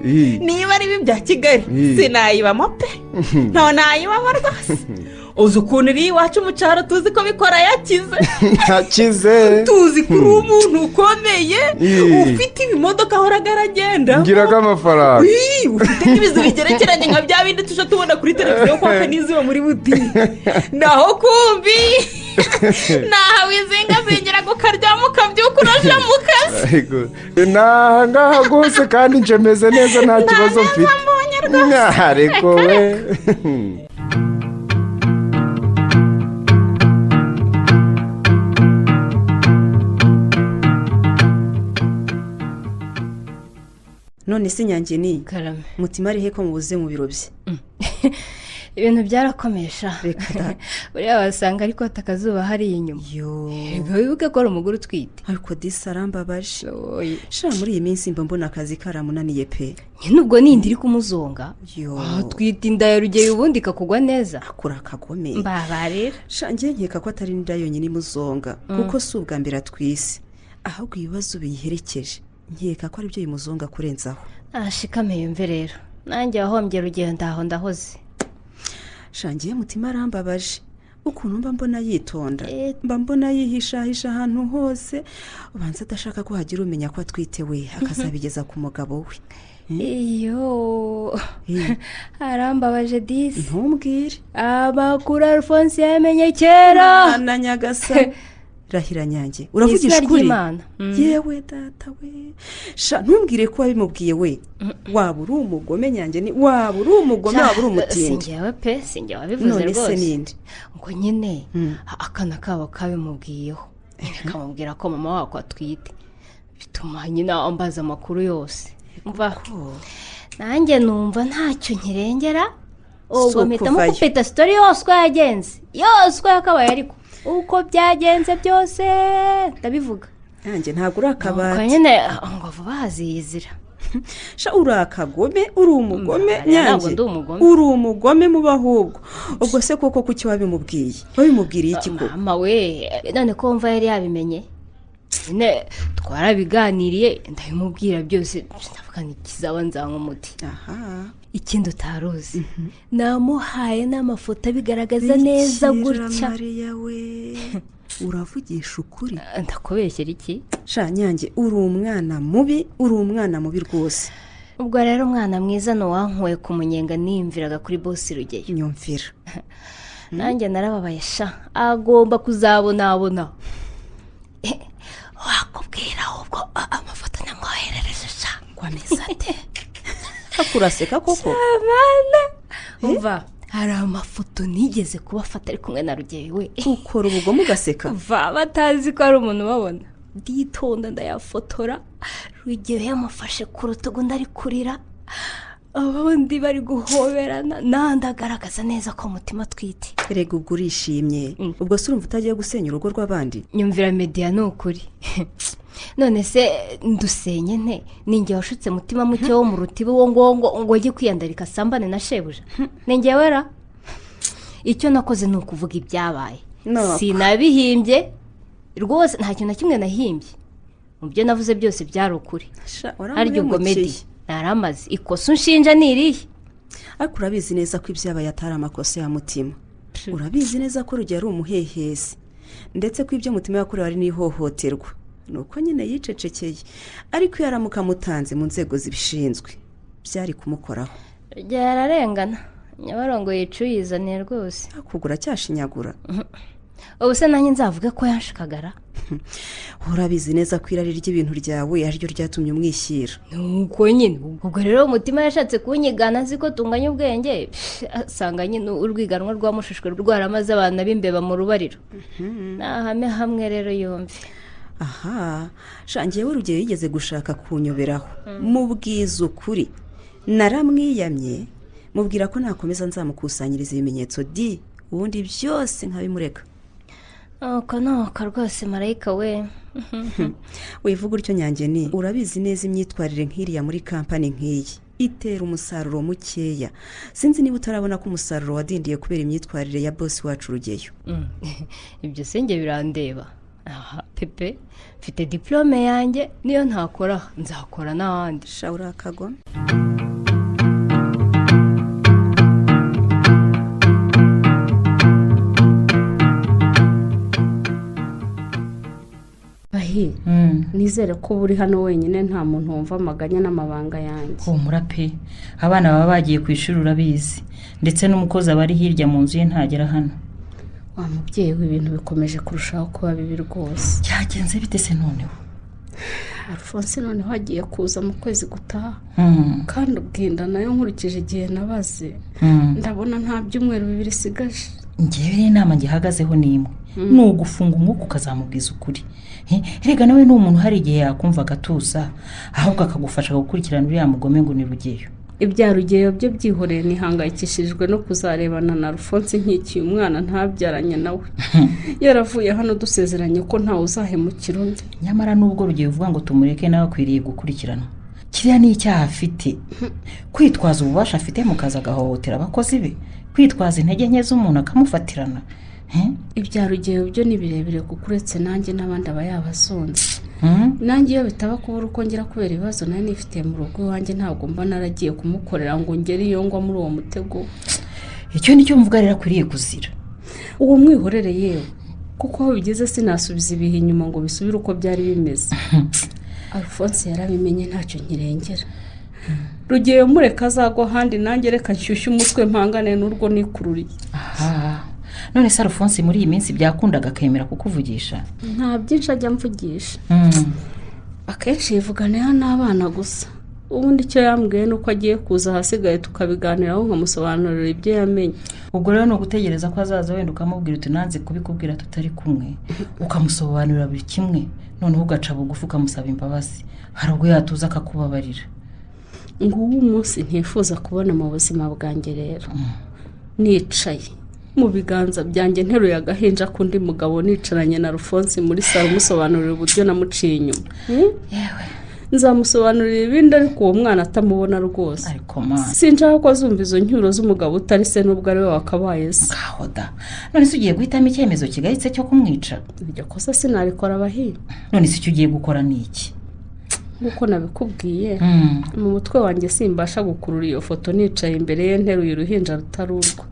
Niba ari ibi bya Kigali, sinayibamo pe. Nta nayibamo rwose. Uzi ukuntu iri iwacu mu cyaro tuzi ko bikora yakize. Yakize. Tuzi ko uri umuntu ukomeye, ufite ibimodoka ahora aragenda. Ngiraga amafaranga. Ufite n'ibizu bigerekeranye nka bya bindi tuje tubona kuri televiziyo kwa Kanizi muri butike. Naho kumbi. Naha wizingazingira ukaryama ukabyuka uraja mu kazi. Ariko naha ngaha rwose kandi nje meze neza nta kibazo mfite. Ariko we. None se Nyange ni Mutima ari he ko mubuze mu biro bye? Ibintu byarakomesha. Buriya wasanga ariko atakazuba hari inyuma. Yego wibuke ko ari umugore utwite. Ariko disi arambabaje. Sha muri iyi minsi mba mbona akazi karamunaniye pe. Nyine ubwo nindi iri kumuzonga. Atwite inda ya Rugeyo ubundi ikakugwa neza. Akura akagome. Mbabarira. Sha njye nkeka ko atari inda yonyine imuzonga kuko si ubwa mbere atwise. Ahubwo ibibazo biyiherekeje. Nkeka ko ari byo bimuzonga kurenzaho. Ashikame yumve rero. Nanjye wahombye Rugeyo ndaho ndahoze. Shangiye Mutima arambabaje. Ukuntu mba mbona yitonda, mba mbona yihishahisha ahantu hose, ubanza adashaka ko hagira umenya ko atwite we akazabigeza ku mugabo we. Iyo arambabaje disi. Ntumbwire. Amakuru Alphonse yamenye kera. Na Nyagasani. Rahira Nyange, uravugisha ukuri? Yewe data we. Sha ntumbwire ko wabimubwiye we. Waba uri umugome Nyange, ni waba uri umugome, waba uri umutindi. Sinjyewe pe, sinjye wabivuze rwose. None se ninde? Ngo nyine akana kabo kabimubwiyeho. Kamubwira ko mama wako atwite. Bituma nyine ambaza amakuru yose. Mva. Nanjye numva ntacyo nkirengera. Ubwo mpitamo kupeta story yose uko yagenze. Yose uko yakabaye ariko. Uko byagenze byose ndabivuga. Nanjye ntabwo uri akabati. Nyine ngo vuba haziyizira. Sha uri akagome, uri umugome Nyange. Uri umugome muba ahubwo. Ubwo se koko kuki wabimubwiye? Wabimubwiriye iki ko? Mama we, none ko mva yari yabimenye. Nyine twarabiganiriye ndabimubwira byose, ndavuga nti kizaba nzanywa umuti. Aha. Ikindi utaruzi. Namuhaye n'amafoto abigaragaza neza gutya. Mariya we, uravugisha ukuri? Ndakubeshyera iki? Sha Nyange, uri umwana mubi, uri umwana mubi rwose. Ubwo rero umwana mwiza no wankuye ku munyenga niyumviraga kuri boss Rugeyo. Nyumvira. Nanjye narababaye sha, agomba kuzabonabona. Wakubwira ahubwo amafoto namwoherereje sha. Ngo ameze ate? Akuraseka koko? Shamana. Umva, hari amafoto nigeze kubafata ari kumwe na Rugeyo we. Ukora ubugome ugaseka. Va batazi ko ari umuntu ubabona. Nditonda ndayafotora. Rugeyo yamufashe ku rutugu ndari kurira. Abandi bari guhoberana nandagaragaza neza ko Mutima atwite. Erega ubwo urishimye. Ubwo se urumva utagiye gusenya urugo rw'abandi? Nyumvira Media ni ukuri. None se ndusenye nte? Ninjye washutse Mutima muke wo mu rutibo wo ngongo ngo ajye kwiyandarika sambane na shebuja. Ninjye wera. Icyo nakoze ni ukuvuga ibyabaye. Sinabihimbye rwose, nta kintu na kimwe nahimbye. Mu byo navuze byose byari ukuri. Harya ubwo Medi naramaze ikosa unshinja ni irihe? Ariko urabizi neza ko ibyabaye atari amakosa ya Mutima. Urabizi neza ko Rugeyo ari umuhehesi, ndetse ko ibyo Mutima yakorewe ari n'ihohoterwa. Nuko nyine yicecekeye, ariko iyo aramuka amutanze mu nzego zibishinzwe byari kumukoraho. Rugeyo ararengana, Nyabarongo yicuyizaniye rwose. Akugura cyashinyagura. Ubu se nanjye nzavuge ko yanshikagara? Urabizi neza ko irari ry'ibintu ryawe ariryo ryatumye umwishyira. Nuko nyine ubwo rero Mutima yashatse kunyigana azi ko tunganya ubwenge, asanga nyine urwiganwa rwamushushwe rwaramaze abana b'imbeba mu rubariro. Nahame hamwe rero yumve. Aha, shangiye we Rugeyo yigeze gushaka kunyoberaho. Mubwiza ukuri. Naramwiyamye, mubwira ko nakomeza nzamukusanyiriza ibimenyetso di Ubundi byose nkabimureka. Nuko nuko rwose marayika we. Wivuga utyo Nyangeni, urabizi neza imyitwarire nk'iriya muri kampani nk'iyi itera umusaruro mukeya. Sinzi niba utarabona ko umusaruro wadindiye kubera imyitwarire ya bosi wacu Rugeyo. Ibyo senge birandeba. Aha pepe mfite diplome yanjye, niyo ntakora nzakora n'ahandi. Shawura kagome. Nizere ko uri hano wenyine nta muntu wumva amaganya n'amabanga yanjye. Humura pe, abana baba bagiye ku ishuri urabizi, ndetse n'umukozi aba ari hirya mu nzu ye ntagera hano. Wa mubyeyi w'ibintu bikomeje kurushaho kuba bibi rwose. Cyagenze bite se noneho? Alphonse noneho agiye kuza mu kwezi gutaha, kandi ubwinda nayo nkurikije igihe nabaze ndabona nta byumweru bibiri isigaje. Ngewe inama ngihagazeho ni imwe, ni ugufunga umwuka ukazamubwiza ukuri. Erega nawe ni umuntu hari igihe yakumva agatuza, ahubwo akagufasha gukurikirana uriya mugome ngo ni Rugeyo. Ibya Rugeyo byo byihoreye, nihangayikishijwe no kuzarebana na Alphonse nkikiye umwana ntabyaranye nawe. Yaravuye hano dusezeranye ko ntawe uzahemukira undi. Nyamara nubwo Rugeyo uvuga ngo tumureke nawe akwiriye gukurikiranwa, kiriya ni icyaha afite. Kwitwaza ububasha afite mu kazi agahohotera abakozi be, kwitwaza intege nke z'umuntu akamufatirana. Ibya Rugeyo byo ni birebire kuko uretse nanjye n'abandi aba yabasonze. Nanjye iyo bitaba kubura uko ngera kubera ibibazo nari nifitiye mu rugo iwanjye, ntabwo mba naragiye kumukorera ngo ngere iyo ngwa muri uwo mutego. Icyo nicyo mvuga rero akwiriye kuzira. Uwo mwihorere yewe, kuko aho bigeze sinasubiza ibihe inyuma ngo bisubire uko byari bimeze. Alphonse yarabimenye ntacyo nkirengera. Rugeyo mureka azagwa ahandi, nanjye reka nshyushye umutwe mpangane n'urwo nikururiye. Aha none se Alphonse muri iyi minsi byakundaga akemera kukuvugisha? Nta byinshi ajya amvugisha. Akenshi yivuganira n'abana gusa. Ubundi icyo yambwiye ni uko agiye kuza ahasigaye tukabiganiraho nkamusobanurira ibyo yamenye. Ubwo rero ni ugutegereza ko azaza, wenda ukamubwira uti nanze kubikubwira tutari kumwe, ukamusobanurira buri kimwe, noneho ugaca bugufi ukamusaba imbabazi. Hari ubwo yatuza akakubabarira. Nguwo umunsi ntifuza kubona mu buzima bwanjye rero. Nicaye mu biganza byanjye nteruye agahinja k'undi mugabo, nicaranye na Alphonse muri salo musobanurira uburyo namuciye inyuma. Yewe nzamusobanurira ibindi ariko uwo mwana atamubona rwose. Sinshaka ko azumva izo ncyuro z'umugabo utari se n'ubwo ari we wakabaye se. Ngaho da, none se ugiye guhitamo icyemezo kigayitse cyo kumwica? Iryo kosa sinarikora abahi. None se icyo ugiye gukora ni iki? Nk'uko nabikubwiye, mu mutwe wanjye simbasha gukurura iyo foto nicaye imbere ye nteruye uruhinja rutari urwo.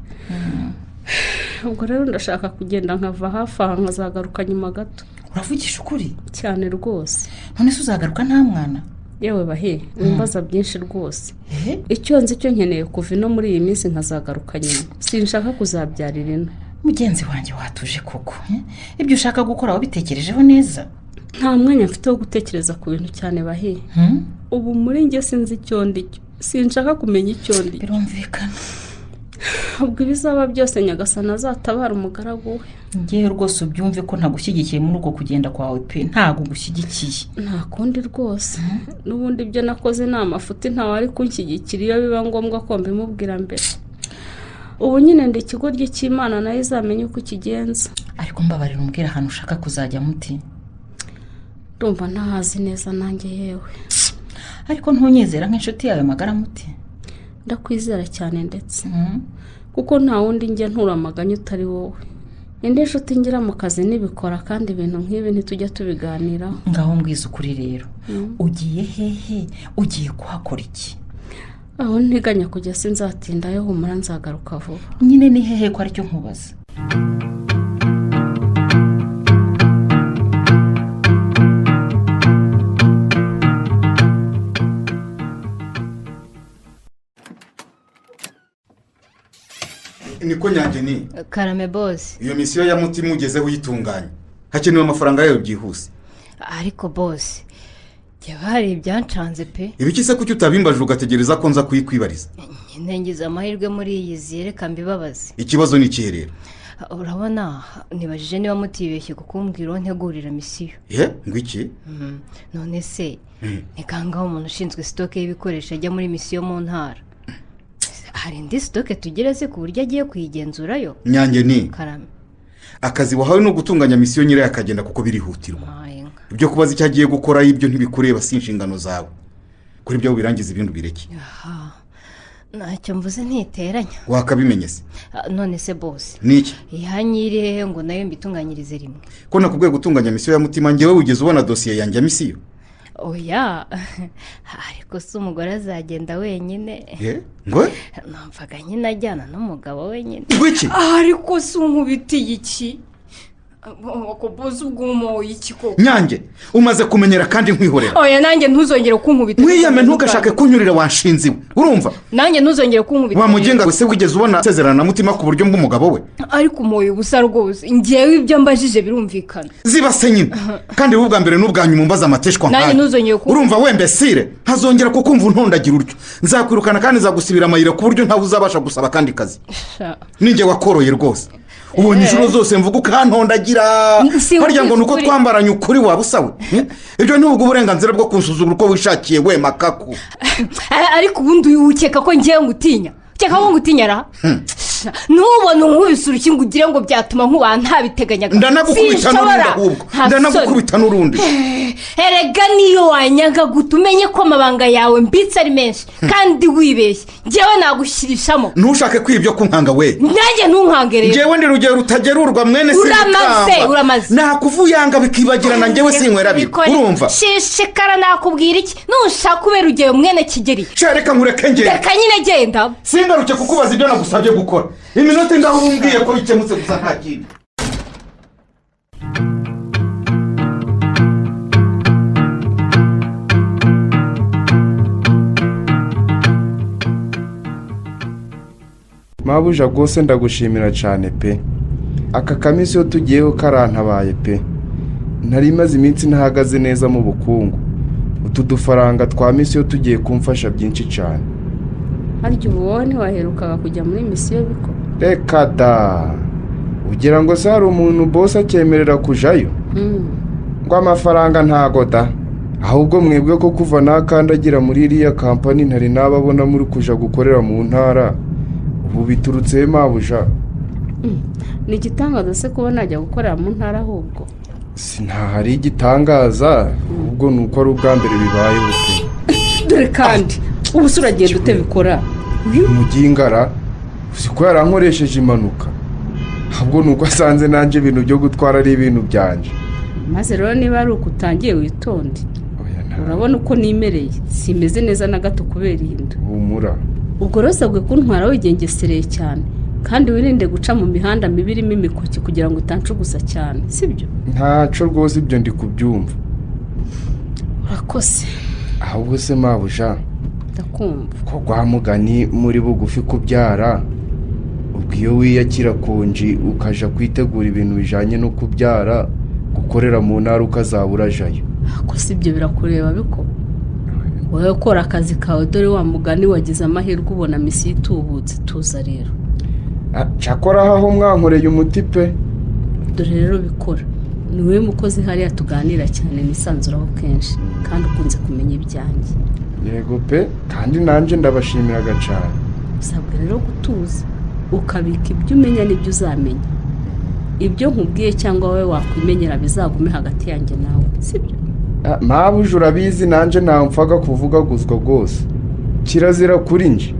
Ubwo rero ndashaka kugenda nkava hafi aha nkazagaruka nyuma gato. Uravugisha ukuri? Cyane rwose. None se uzagaruka nta mwana? Yewe bahe, wimbaza byinshi rwose. Icyo nzi cyo nkeneye kuva ino muri iyi minsi nkazagaruka nyuma. Sinshaka kuzabyarira ino. Mugenzi wanjye watuje koko. Ibyo ushaka gukora wabitekerejeho neza? Nta mwanya mfite wo gutekereza ku bintu cyane bahe. Ubu muri njye sinzi icyo ndicyo. Sinshaka kumenya icyo ndicyo. Birumvikana. Ubwo ibizaba byose Nyagasani azatabara umugaragu we. Ngewe rwose ubyumve ko ntagushyigikiye muri uko kugenda kwawe pe, ntago gushyigikiye. Nta kundi rwose. N'ubundi ibyo nakoze ni amafuti, ntawari kunshyigikira iyo biba ngombwa ko mbimubwira mbere. Ubu nyine ndi ikigoryi cy'Imana nayo izamenye uko ikigenza. Ariko mbabarira umbwira ahantu ushaka kuzajya muti. Ndumva ntahazi neza nanjye yewe. Ariko ntunyizera nk'inshuti yawe magara muti? Ndakwizera cyane ndetse. Kuko nta wundi njya nturamaganya utari wowe. Indi nshuti ngira mu kazi nibikora kandi ibintu nk'ibi ntitujya tubiganiraho. Ngaho mbwiza ukuri rero. Ugiye hehe? Ugiye kuhakora iki? Aho nteganya kujya sinzatindayo, humura nzagaruka vuba. Nyine ni hehe ko aricyo nkubaza? Niko Nyangeni. Karame boss. Iyo misiyo ya Mutima ugezeho uyitunganye. Hakenewe amafaranga yayo byihuse. Ariko boss, jya hari ibyancanze pe. Ibiki se kuki utabimbaje ugategereza ko nza kuyikwibariza? Ntengize amahirwe muri iyi zireka mbibabaze. Ikibazo ni ikihe rero? Urabona nibajije niba mutibeshye kukumbwira ntegurira misiyo. Ye, ngwiki? None se ni kangaho umuntu ushinzwe stock y'ibikoresho ajya muri misiyo mu ntara? Hari indi sitoke tugira se ku buryo agiye kuyigenzurayo? Nyange ni Karame. Akazi wahawe no gutunganya misiyo nyirayo akagenda kuko birihutirwa. Ibyo kubaza icyo agiye gukora ibyo ntibikureba, si inshingano zawe. Kuri ibyo birangiza ibintu bireke. Ntacyo mvuze ntiteranya. Wakabimenye se? None se boss. Niki? Ihanyire ngo nayo mbitunganyirize rimwe. Ko nakubwiye gutunganya misiyo ya Mutima, ngewe wigeze ubona dosiye yanjye ya misiyo? Oya, ariko se umugore azagenda wenyine? Ngo? Numvaga nyine ajyana n'umugabo wenyine. Ngwiki? Ariko se unkubitiye iki? Boss ubwo iki koko? Nyange, umaze kumenyera kandi nkwihorera. Oya, nanjye ntuzongere kunkubita. Mwiyame, ntugashake kunyurira wanshinzi we. Urumva? Nanjye ntuzongere kunkubita. Wa mugenga se wigeze ubona asezerana na Mutima ku buryo bw'umugabo we? Ariko umoye ubusa rwose. Ngewe ibyo mbajije birumvikana. Zibase nyine. Kandi ubwa mbere n'ubwa nyuma umbaza amateshwa nkayo. Nanjye ntuzongere kunkubita. Urumva wembesire, ntazongera kukumva untondagira uryo. Nzakwirukana kandi nzagusibira amayira ku buryo ntawe uzabasha gusaba kandi kazi. Ninjye wakoroye rwose. Ubonye inshuro zose mvuga ukantondagira. Harya ngo nuko twambaranye ukuri waba usawe. Ibyo ntubwo uburenganzira bwo kunsuzugura uko wishakiye we makaku. Ariko ubundi ukeka ko ngiye ngutinya? Ukeka ko ngutinya ra? Nubona unkubise urukingo ugire ngo byatuma nkuba ntabiteganyaga. Ndanagukubita n'urundi ahubwo. Ndanagukubita n'urundi. Erega niyo wanyanga guta umenye ko amabanga yawe mbitse ari menshi kandi wibeshye. Ngewe nagushyirishamo. Ntushake kwibyo kunkanga we. Nanjye ntunkange rero. Ngewe ndi rugero rutagerurwa mwene Uramaze, uramaze. Nakuvuyanga bikibagirana ngewe sinywera bi. Urumva? Shishikara nakubwira iki? Nushaka kubera Rugeyo mwene Kigeri. Reka nkureke ngende. Reka nyine genda. Singaruke kukubaza ibyo nagusabye gukora. Iminota ingaho umbwiye ko bikemutse gusa nta kindi. Mabuja rwose ndagushimira cyane pe. Aka kamisiyo tugiyeho karantabaye pe. Nari maze iminsi ntahagaze neza mu bukungu. Utu dufaranga twa misiyo tugiye kumfasha byinshi cyane. Harya ubu wowe ntiwaherukaga kujya muri misiyo biko? Reka da. Ugira ngo se hari umuntu boss akemerera kujayo? Ngo amafaranga ntago da. Ahubwo mwebwe ko kuva nakandagira muri iriya kampani ntari nababona muri kuja gukorera mu ntara. Ubu biturutse mabuja. Ni igitangaza se kuba najya gukorera mu ntara ahubwo? Sinahari igitangaza, ubwo nuko ari ubwa mbere bibayeho pe. Dore kandi ubu se uragenda utebikora? Mugingara uzi ko yarankoresheje impanuka. Ahubwo nuko asanze nanje ibintu byo gutwara ari ibintu byanje. Maze rero niba ari uko utangiye witonde. Urabona uko nimereye, simeze neza na gato kubera iyi nda. Humura. Ubwo rero usabwe kuntwara wigengesereye cyane kandi wirinde guca mu mihanda mibi irimo imikoki kugira ngo utancugusa cyane, sibyo? Ntaco rwose ibyo ndi kubyumva. Urakoze. Ahubwo se mabuja, ndakumva ko kwa mugani muri bugufi kubyara, ubwo iyo wiyakira konji ukaja kwitegura ibintu bijanye no kubyara, gukorera mu ntara ukazabura jayo. Ako sibyo birakureba biko? Wowe ukora akazi kawe dore wa mugani wagize amahirwe ubona misiyo itubutse, tuza rero. Cyakora aho mwankoreye umuti pe. Dore rero bikora. Ni wowe mukozi hariya tuganira cyane nisanzuraho kenshi kandi ukunze kumenya ibyanjye. Yego pe, kandi nanjye ndabashimiraga cyane. Usabwa rero gutuza ukabika ibyo umenya n'ibyo uzamenya. Ibyo nkubwiye cyangwa wowe wakwimenyera bizagume hagati yanjye nawe, sibyo? Mabuja urabizi nanjye ntamfaga kuvugaguzwa rwose. Kirazira kuri nje.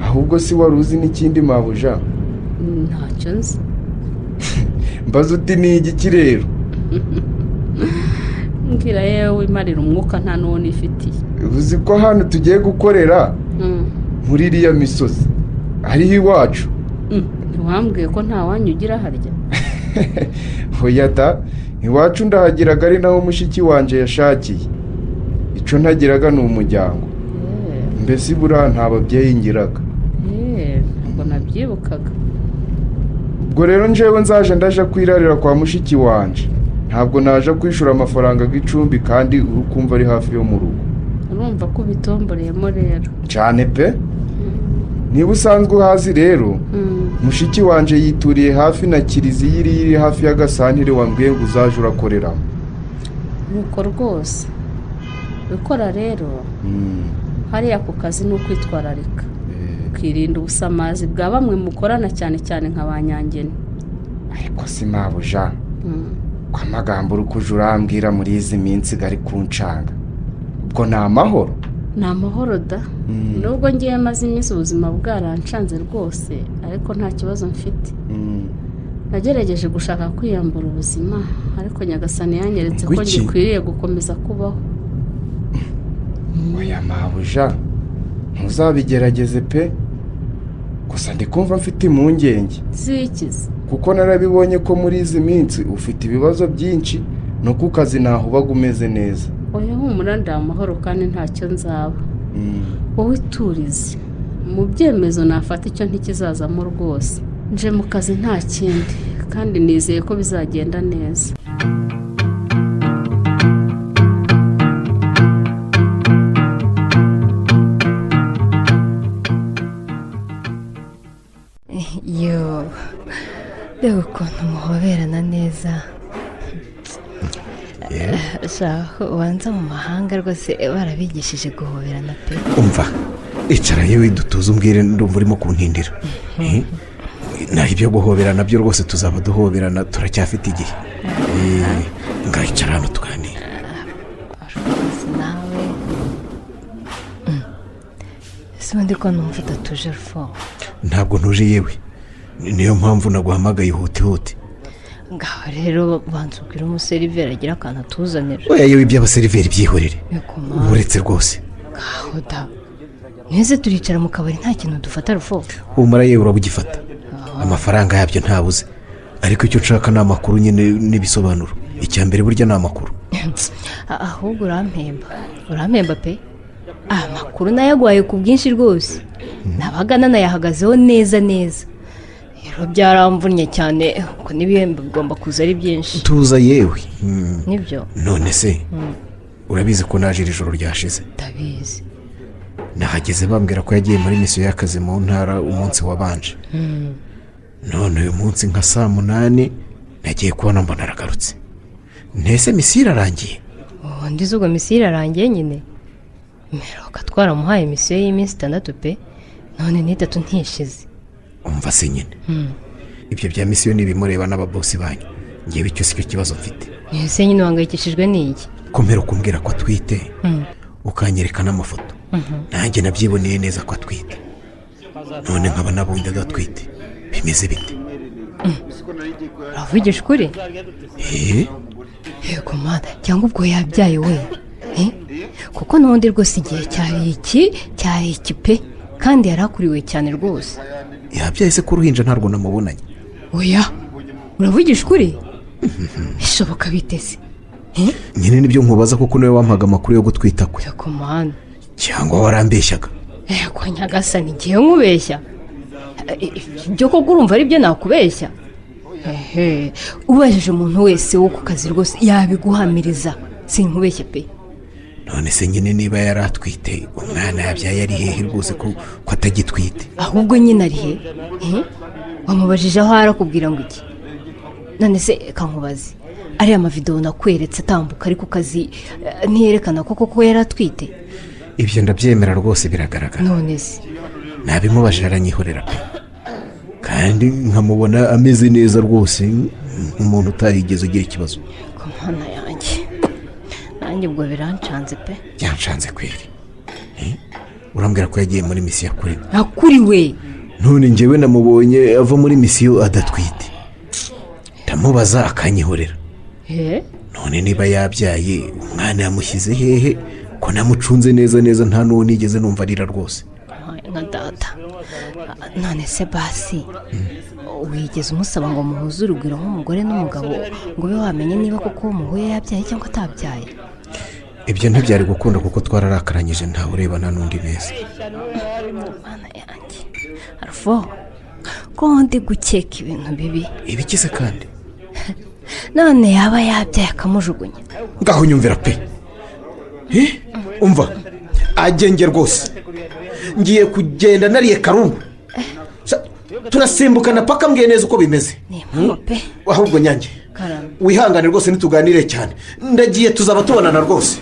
Ahubwo si wari uzi n'ikindi mabuja? Ntacyo nzi. Mbaza uti ni igiki rero? Mbwira yewe wimarira umwuka nta n'uwo nifitiye. Uzi ko hano tugiye gukorera muri iriya misozi ariho iwacu? Ntiwambwiye ko nta wanyu ugira harya? Oya da, iwacu ndahagiraga ari naho mushiki wanje yashakiye. Ico ntagiraga ni umuryango. Mbese buriya nta babyeyi ngiraga. Ntabwo nabyibukaga. Ubwo rero njewe nzaje ndaje kwirarira kwa mushiki wanje. Ntabwo naje kwishura amafaranga y'icumbi kandi urukumva ari hafi yo mu rugo. Urumva ko ubitomboreyemo rero. Cyane pe. Niba usanzwe uhazi rero, mushiki wanje yituriye hafi na kiliziya iri hafi y'agasantire wambwiye ngo uzaje urakoreramo. Nuko rwose. Bikora rero. Hariya ku kazi ni ukwitwararika. ukirinda ubusamazi bwa bamwe mukorana cyane cyane nka ba Nyangeni. Ariko si mabuja, ko amagambo uri kujya urambwira muri izi minsi gari kuncanga, ubwo ni amahoro? Ni amahoro da. Nubwo ngiye maze iminsi ubuzima bwarancanze rwose, ariko nta kibazo mfite. Nagerageje gushaka kwiyambura ubuzima, ariko Nyagasani yanyeretse ko ngikwiriye gukomeza kubaho. Oya mabuja, ntuzabigerageze pe. Gusa ndi kumva mfite impungenge. Zikize? Kuko narabibonye ko muri izi minsi ufite ibibazo byinshi, no ku kazi ntaho ubaga umeze neza. Oya humura, ndi amahoro kandi ntacyo nzaba. Wowe iturize, mu byemezo nafata icyo ntikizazamo rwose. Nje mu kazi nta kindi, kandi nizeye ko bizagenda neza. Yo, mbega ukuntu muhoberana neza. Ubanza mu mahanga rwose barabigishije guhoberana pe. Umva, icara yewe dutuze umbwire, ndumva urimo kuntindira. Naho ibyo guhoberana byo rwose tuzaba duhoberana, turacyafite igihe. Ngahicara hano tuganire. Nawe ese ubundi ko numva udatuje rufo? Ntabwo ntuje yewe, niyo mpamvu naguhamagaye ihutihuti. Ngaho rero banza ubwire umuseriveri agira akantu atuzanira. Oya yewe, iby'abaseriveri byihorere, uretse rwose. Ngaho da, mwese turicara mu kabari nta kintu dufata rufo. Humura yewe, urabugifata, amafaranga yabyo ntabuze. Ariko icyo nshaka ni amakuru nyine n'ibisobanuro. Icya mbere burya ni amakuru. Ahubwo urampemba, urampemba pe. Amakuru nayagwaye ku bwinshi rwose, nabaga nanayahagazeho neza neza. Rero byaramvunnye cyane, kuko n'ibihembo bigomba kuza ari byinshi. Tuza yewe. Nibyo. None se urabizi ko naje iri joro ryashize? Ndabizi. Nahageze bambwira ko yagiye muri misiyo y'akazi mu ntara umunsi wabanje. None uyu munsi nka saa 8 nagiye kubona mbona aragarutse. Ntese misiyo irarangiye? Ndizi ubwo misiyo irarangiye nyine. Mperuka twaramuhaye misiyo y'iminsi 6 pe, none ni 3 ntishize. Umva se nyine, ibyo bya misiyo n'ibimureba n'ababosi banyu, ngewe icyo si cyo kibazo mfite. Ese nyine uhangayikishijwe n'iki? Ko mperuka kumbwira ko atwite, ukanyereka n'amafoto, nanjye nabyiboneye neza ko atwite, none nkaba nabundi adatwite, bimeze bite? Uravugisha ukuri? Yego mana, cyangwa ubwo yabyaye we? Kuko n'ubundi rwose igihe cyari iki pe, kandi yarakuriwe cyane rwose. Yabyaye se ko uruhinja ntarwo namubonanye? Oya, uravugisha ukuri? Bishoboka biteze? Nyine nibyo nkubaza, kuko niwe wampaga amakuru yo gutwita kwe. Yego mana, cyangwa warambeshyaga? Yego Nyagasani, ngiye nkubeshya? Ibyo koko urumva ari byo nakubeshya? Ubajije umuntu wese wo ku kazi rwose yabiguhamiriza, sinkubeshya pe. None se nyine niba yaratwite, umwana yabyaye ari hehe rwose ko atagitwite? Ahubwo nyine ari he? Wamubajije aho arakubwira ngo iki? None se kankubaze, ariya mavidewo nakweretse atambuka ari ku kazi ntiyerekana ko koko yaratwite? Ibyo ndabyemera rwose, biragaragara. None se nabimubajije aranyihorera pe, kandi nkamubona ameze neza rwose, umuntu utarigeze ugira ikibazo. Ku mana yanjye, nanjye ubwo birancanze pe. Byancanze kweri. Urambwira ko yagiye muri misiyo akuriwe? Akuriwe. None njyewe namubonye ava muri misiyo adatwite, ndamubaza akanyihorera. None niba yabyaye, umwana yamushyize hehe ko namucunze neza neza, nta n'uwo nigeze numva arira rwose? Nka data. None se basi wigeze umusaba ngo muhuze urugwiro nk'umugore n'umugabo, ngo ube wamenye niba koko muhuye yabyaye cyangwa atabyaye? Ibyo ntibyari gukunda kuko twararakaranyije, ntawe urebana n'undi neza. Mana yanjye, Arufo, ko ndi gukeka ibintu bibi. Ibikize kandi? None yaba yabyaye akamujugunya? Ngaho nyumvira pe. Umva, agenge rwose, ngiye kugenda nariye karungu, turasimbukana paka mbwiye neza uko bimeze. Ahubwo nyange wihangane rwose, ntituganire cyane, ndagiye tuzaba tubonana rwose.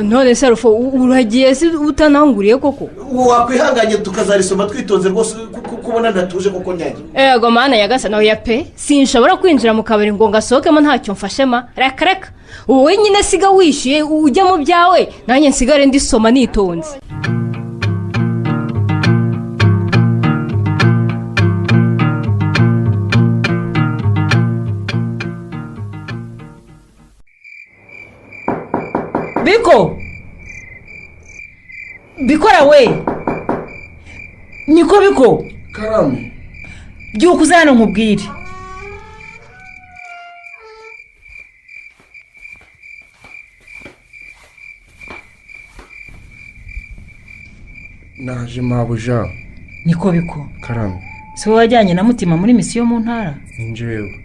None se Rufo uragiye se utananguriye koko? Wakwihanganye tukazarisoma twitonze rwose kubona ndatuje koko nyange. Ego mana yagasa nawe ya pe, sinshobora kwinjira mu kabari ngo ngasohokemo ntacyo mfashema. Reka reka. Wowe nyine siga wishyuye ujya mu byawe, nanjye nsigare ndisoma nitonze. Biko! Bikora we! Niko Biko! Karame! Byuka uze hano nkubwire. Naje mabuja. Niko Biko. Karame. Si wowe wajyanye na Mutima muri misiyo mu ntara? Ni njyewe.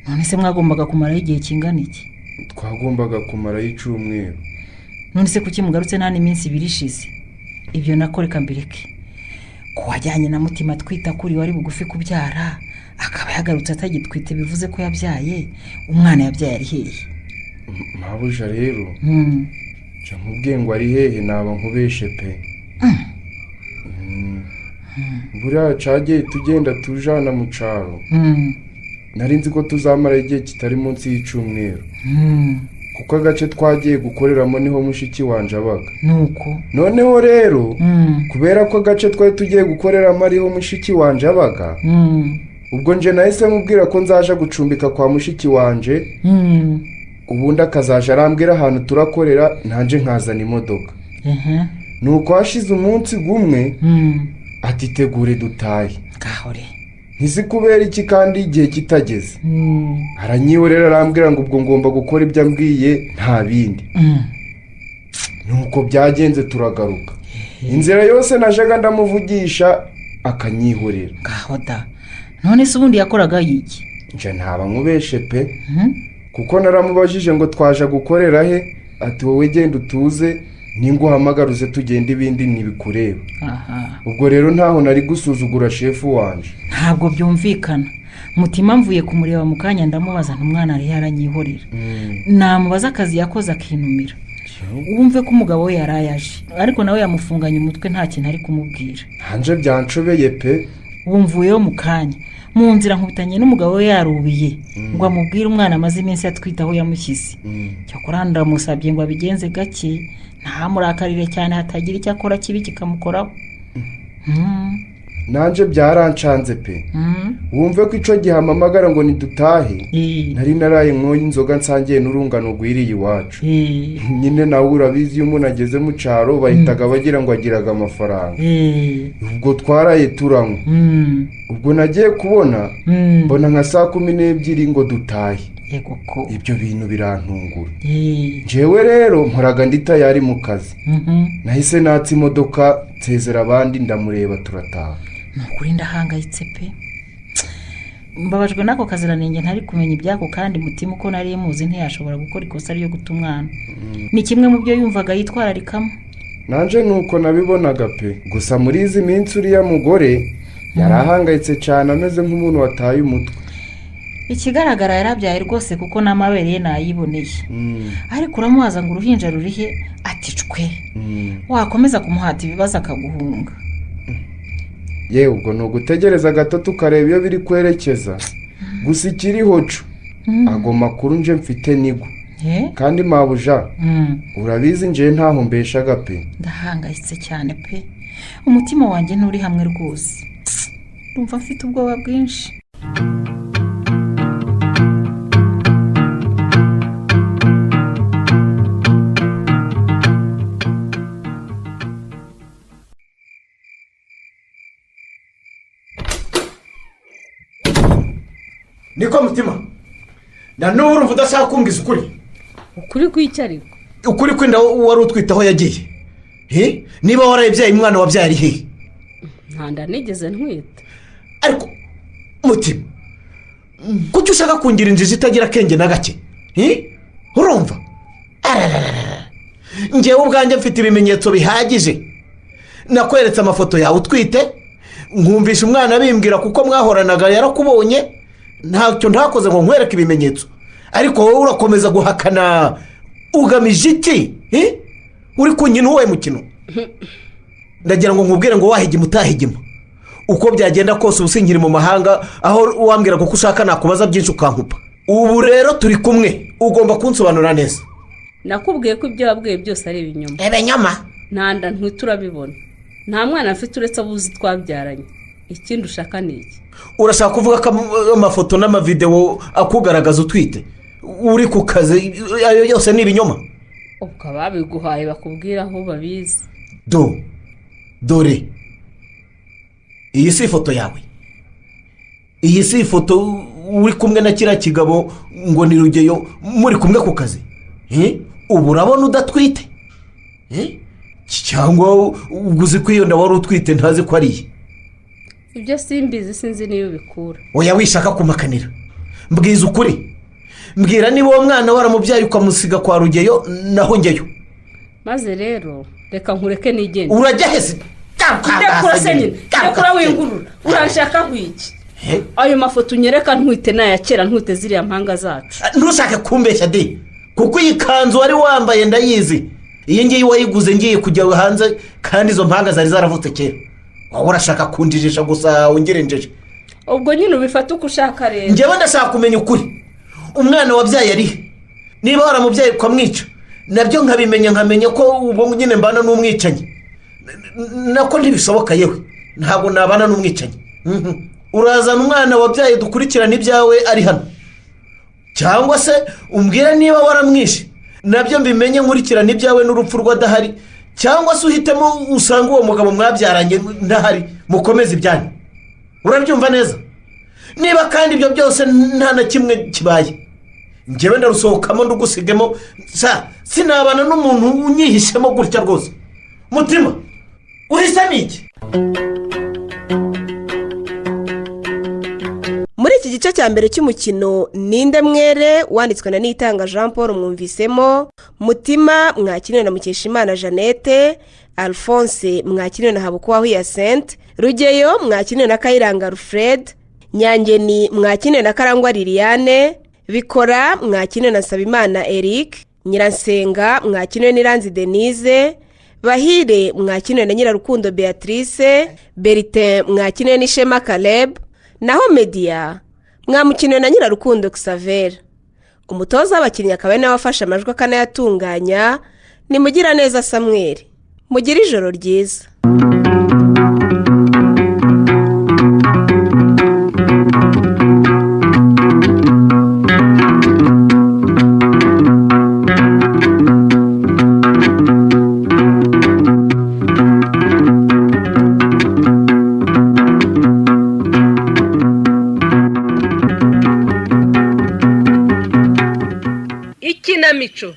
None se mwagombaga kumarayo igihe kingana iki? Twagombaga kumarayo icyumweru. None se kuki mugarutse nta n'iminsi ibiri ishize? Ibyo nako reka mbireke. Ko wajyanye na Mutima twita kuri wari bugufi kubyara, akaba yagarutse atagitwite bivuze ko yabyaye, umwana yabyaye ari hehe? Mabuja rero. Nca nkubwiye ngo ari hehe naba nkubeshe pe. Buriya cagiye tugenda tujana mu caro. Nari nzi ko tuzamara igihe kitari munsi y'icyumweru. Kuko agace twagiye gukoreramo niho mushiki wanje abaga. Nuko noneho rero kubera ko agace twari tugiye gukoreramo ariho mushiki wanje abaga, ubwo nje nahise mubwira ko nzaja gucumbika kwa mushiki wanje, ubundi akazaja arambwira ahantu turakorera nanje nkazana imodoka. Nuko hashize umunsi gumwe ati tegure dutahe. Gahore. Ntizi kubera iki kandi igihe kitageze. Aranyihorera arambwira ngo ubwo ngomba gukora ibyo ambwiye nta bindi. Nuko byagenze turagaruka. Inzira yose najaga ndamuvugisha akanyihorera. Ngaho da. None se ubundi yakoraga iki? Nje ntaba nkubeshe pe. Kuko naramubajije ngo twaje gukorera he, ati wowe genda utuze ninguhamagaruze tugenda ibindi ntibikureba. Ubwo rero ntaho nari gusuzugura shefu wanje. Ntabwo byumvikana. Mutima mvuye kumureba mu kanya ndamubaza ntumwana ari yaranyihorera. Namubaza akazi yakoze akinumira. Wumve ko umugabo we yarayaje, ariko nawe yamufunganye umutwe nta kintu ari kumubwira. Hanje byanshobeye pe. Wumvuyeho mu kanya mu nzira nkubitanye n'umugabo we yarubiye ngo amubwire umwana amaze iminsi atwitaho yamushyize. Cyakora ndamusabye ngo abigenze gake, ntamurakarire cyane hatagira icyo akora kibi kikamukoraho. Nanje byarancanze pe. Wumve ko ico gihe amamagara ngo nidutahe, nari naraye nkoye inzoga nsangiye n'urungano rwiriye iwacu. Nyine nawe urabizi iyo umuntu ageze mu caro bahitaga bagira ngo agiraga amafaranga. Ubwo twaraye turanywa. Ubwo nagiye kubona mbona nka saa 12 ngo dutahe. Ibyo bintu birantungura. Njyewe rero mporaga ndi tayari mu kazi. Nahise natsa imodoka nsezera abandi ndamureba turataha. Nukuri ndahangayitse pe. Mbabajwe nako kaziranenge ntari kumenya ibyako kandi Mutima uko nari muzi ntiyashobora gukora ikosa ryo guta umwana. Ni kimwe mu byo yumvaga yitwararikamo. Nanje nuko nabibonaga pe. Gusa muri izi minsi uriya mugore yarahangayitse cyane ameze nk'umuntu wataye umutwe. Ikigaragara yarabyaye rwose kuko n'amabere ye nayiboneye. Ariko uramubaza ngo uruhinja rurihe ati cwe. Wakomeza kumuhata ibibazo akaguhunga. Yewe ubwo ni ugutegereza gato tukareba iyo biri kwerekeza. Gusa ikiriho co ago makuru nje mfite nigo. Kandi mabuja urabizi nje ntaho mbeshaga pe. Ndahangayitse cyane pe. Umutima wanjye nturi hamwe rwose. Ndumva mfite ubwoba bwinshi. Niko Mutima, na n'ubu urumva udashaka kumbwiza ukuri. Ukuri kw'iki ariko? Ukuri kw'inda wari utwitaho yagiye. Niba warabyaye umwana wabyaye ari hehe? Nta nda nigeze ntwita. Ariko Mutima, kuki ushaka kungira injiji itagira akenge na gake? Urumva? Njyewe ubwanjye mfite ibimenyetso bihagije. Nakweretse amafoto yawe utwite, nkumvisha umwana bimbwira kuko mwahoranaga yarakubonye. Ntacyo ntakoze ngo nkwereke ibimenyetso, ariko wowe urakomeza guhakana. Ugamije iki? Uri kunkina uwuhe mukino? Ndagira ngo nkubwire ngo wahigima utahigima, uko byagenda kose ubu sinkiri mu mahanga aho wambwira ko ushaka nakubaza byinshi ukankupa. Ubu rero turi kumwe, ugomba kunsobanurira neza. Nakubwiye ko ibyo wabwiye byose ari ibinyoma. Ibinyoma? Nta nda ntiturabibona, nta mwana afite uretse abuzi twabyaranye. Ikindi ushaka ni iki? Urashaka kuvuga ko amafoto n'amavidewo akugaragaza utwite uri ku kazi ayo yose ni ibinyoma? Ubwo ababiguhaye bakubwira aho babizi. Dore iyi si ifoto yawe, iyi si ifoto uri kumwe na kiriya kigabo ngo ni Rugeyo muri kumwe ku kazi. Ubu urabona udatwite? Cyangwa uzi ko iyo nda wari utwite ntazi ko ari iye? Ibyo simbizi, sinzi niyo ubikura. Oya wishaka kumakanira, mbwiza ukuri. Mbwira niba uwo mwana waramubyaye ukamusiga kwa Rugeyo naho njyeyo. Maze rero reka nkureke nigende. Urajya hese? Ndekura se nyine, ndekura wingurura. Uranshaka iki? Ayo mafoto unyereka ntwite n'aya kera, ntwite ziriya mpanga zacu. Ntushake kumbeshya de, kuko iyi kanzu wari wambaye ndayizi. Iyi ngiyi wayiguze ngiye kujya hanze, kandi izo mpanga zari zaravutse kera. Wowe urashaka kunjijisha gusa ungerenjeje. Ubwo nyine ubifata uko ushaka rero. Njyewe ndashaka kumenya ukuri. Umwana wabyaye ari niba waramubyaye ukamwica, nabyo nkabimenya, nkamenya ko ubwo nyine mbana n'umwicanyi. Nako ntibishoboka yewe, ntabwo nabana n'umwicanyi. Urazana umwana wabyaye dukurikirana ibyawe ari hano, cyangwa se umbwira niba waramwishe, nabyo mbimenye nkurikirana ibyawe n'urupfu rw'adahari, cyangwa se uhitemo usanga uwo mugabo mwabyaranye ndahari mukomeze ibyanyu. Urabyumva neza? Niba kandi ibyo byose nta na kimwe kibaye, njyewe ndarusohokamo ndugusigemo. Sinabana n'umuntu unyihishemo gutya rwose. Mutima, uhisemo iki? Muri iki gice cya mbere cy'umukino Ninde Mwere wanditswe na Nitanga Jean Paul, mwumvisemo Mutima mwakiniwe na Mukeshimana Jeannette, Alphonse mwakiniwe na Habukubaho Hyacinthe, Rugeyo mwakiniwe na Kayiranga Alfred, Nyangeni mwakiniwe na Karangwa Liliane, Bikora mwakiniwe na Nsabimana Eric, Nyiransenga mwakiniwe n'Iranzi Denise, Bahire mwakiniwe na Nyirarukundo Beatrice, Bertin mwakiniwe n'Ishema Caleb, naho Media mwamukiniwe na Nyirarukundo Xaver. Umutoza w'abakinnyi akaba nawe afasha amajwi akanayatunganya ni Mugiraneza Samuel. Mugire ijoro ryiza. Ikinamico.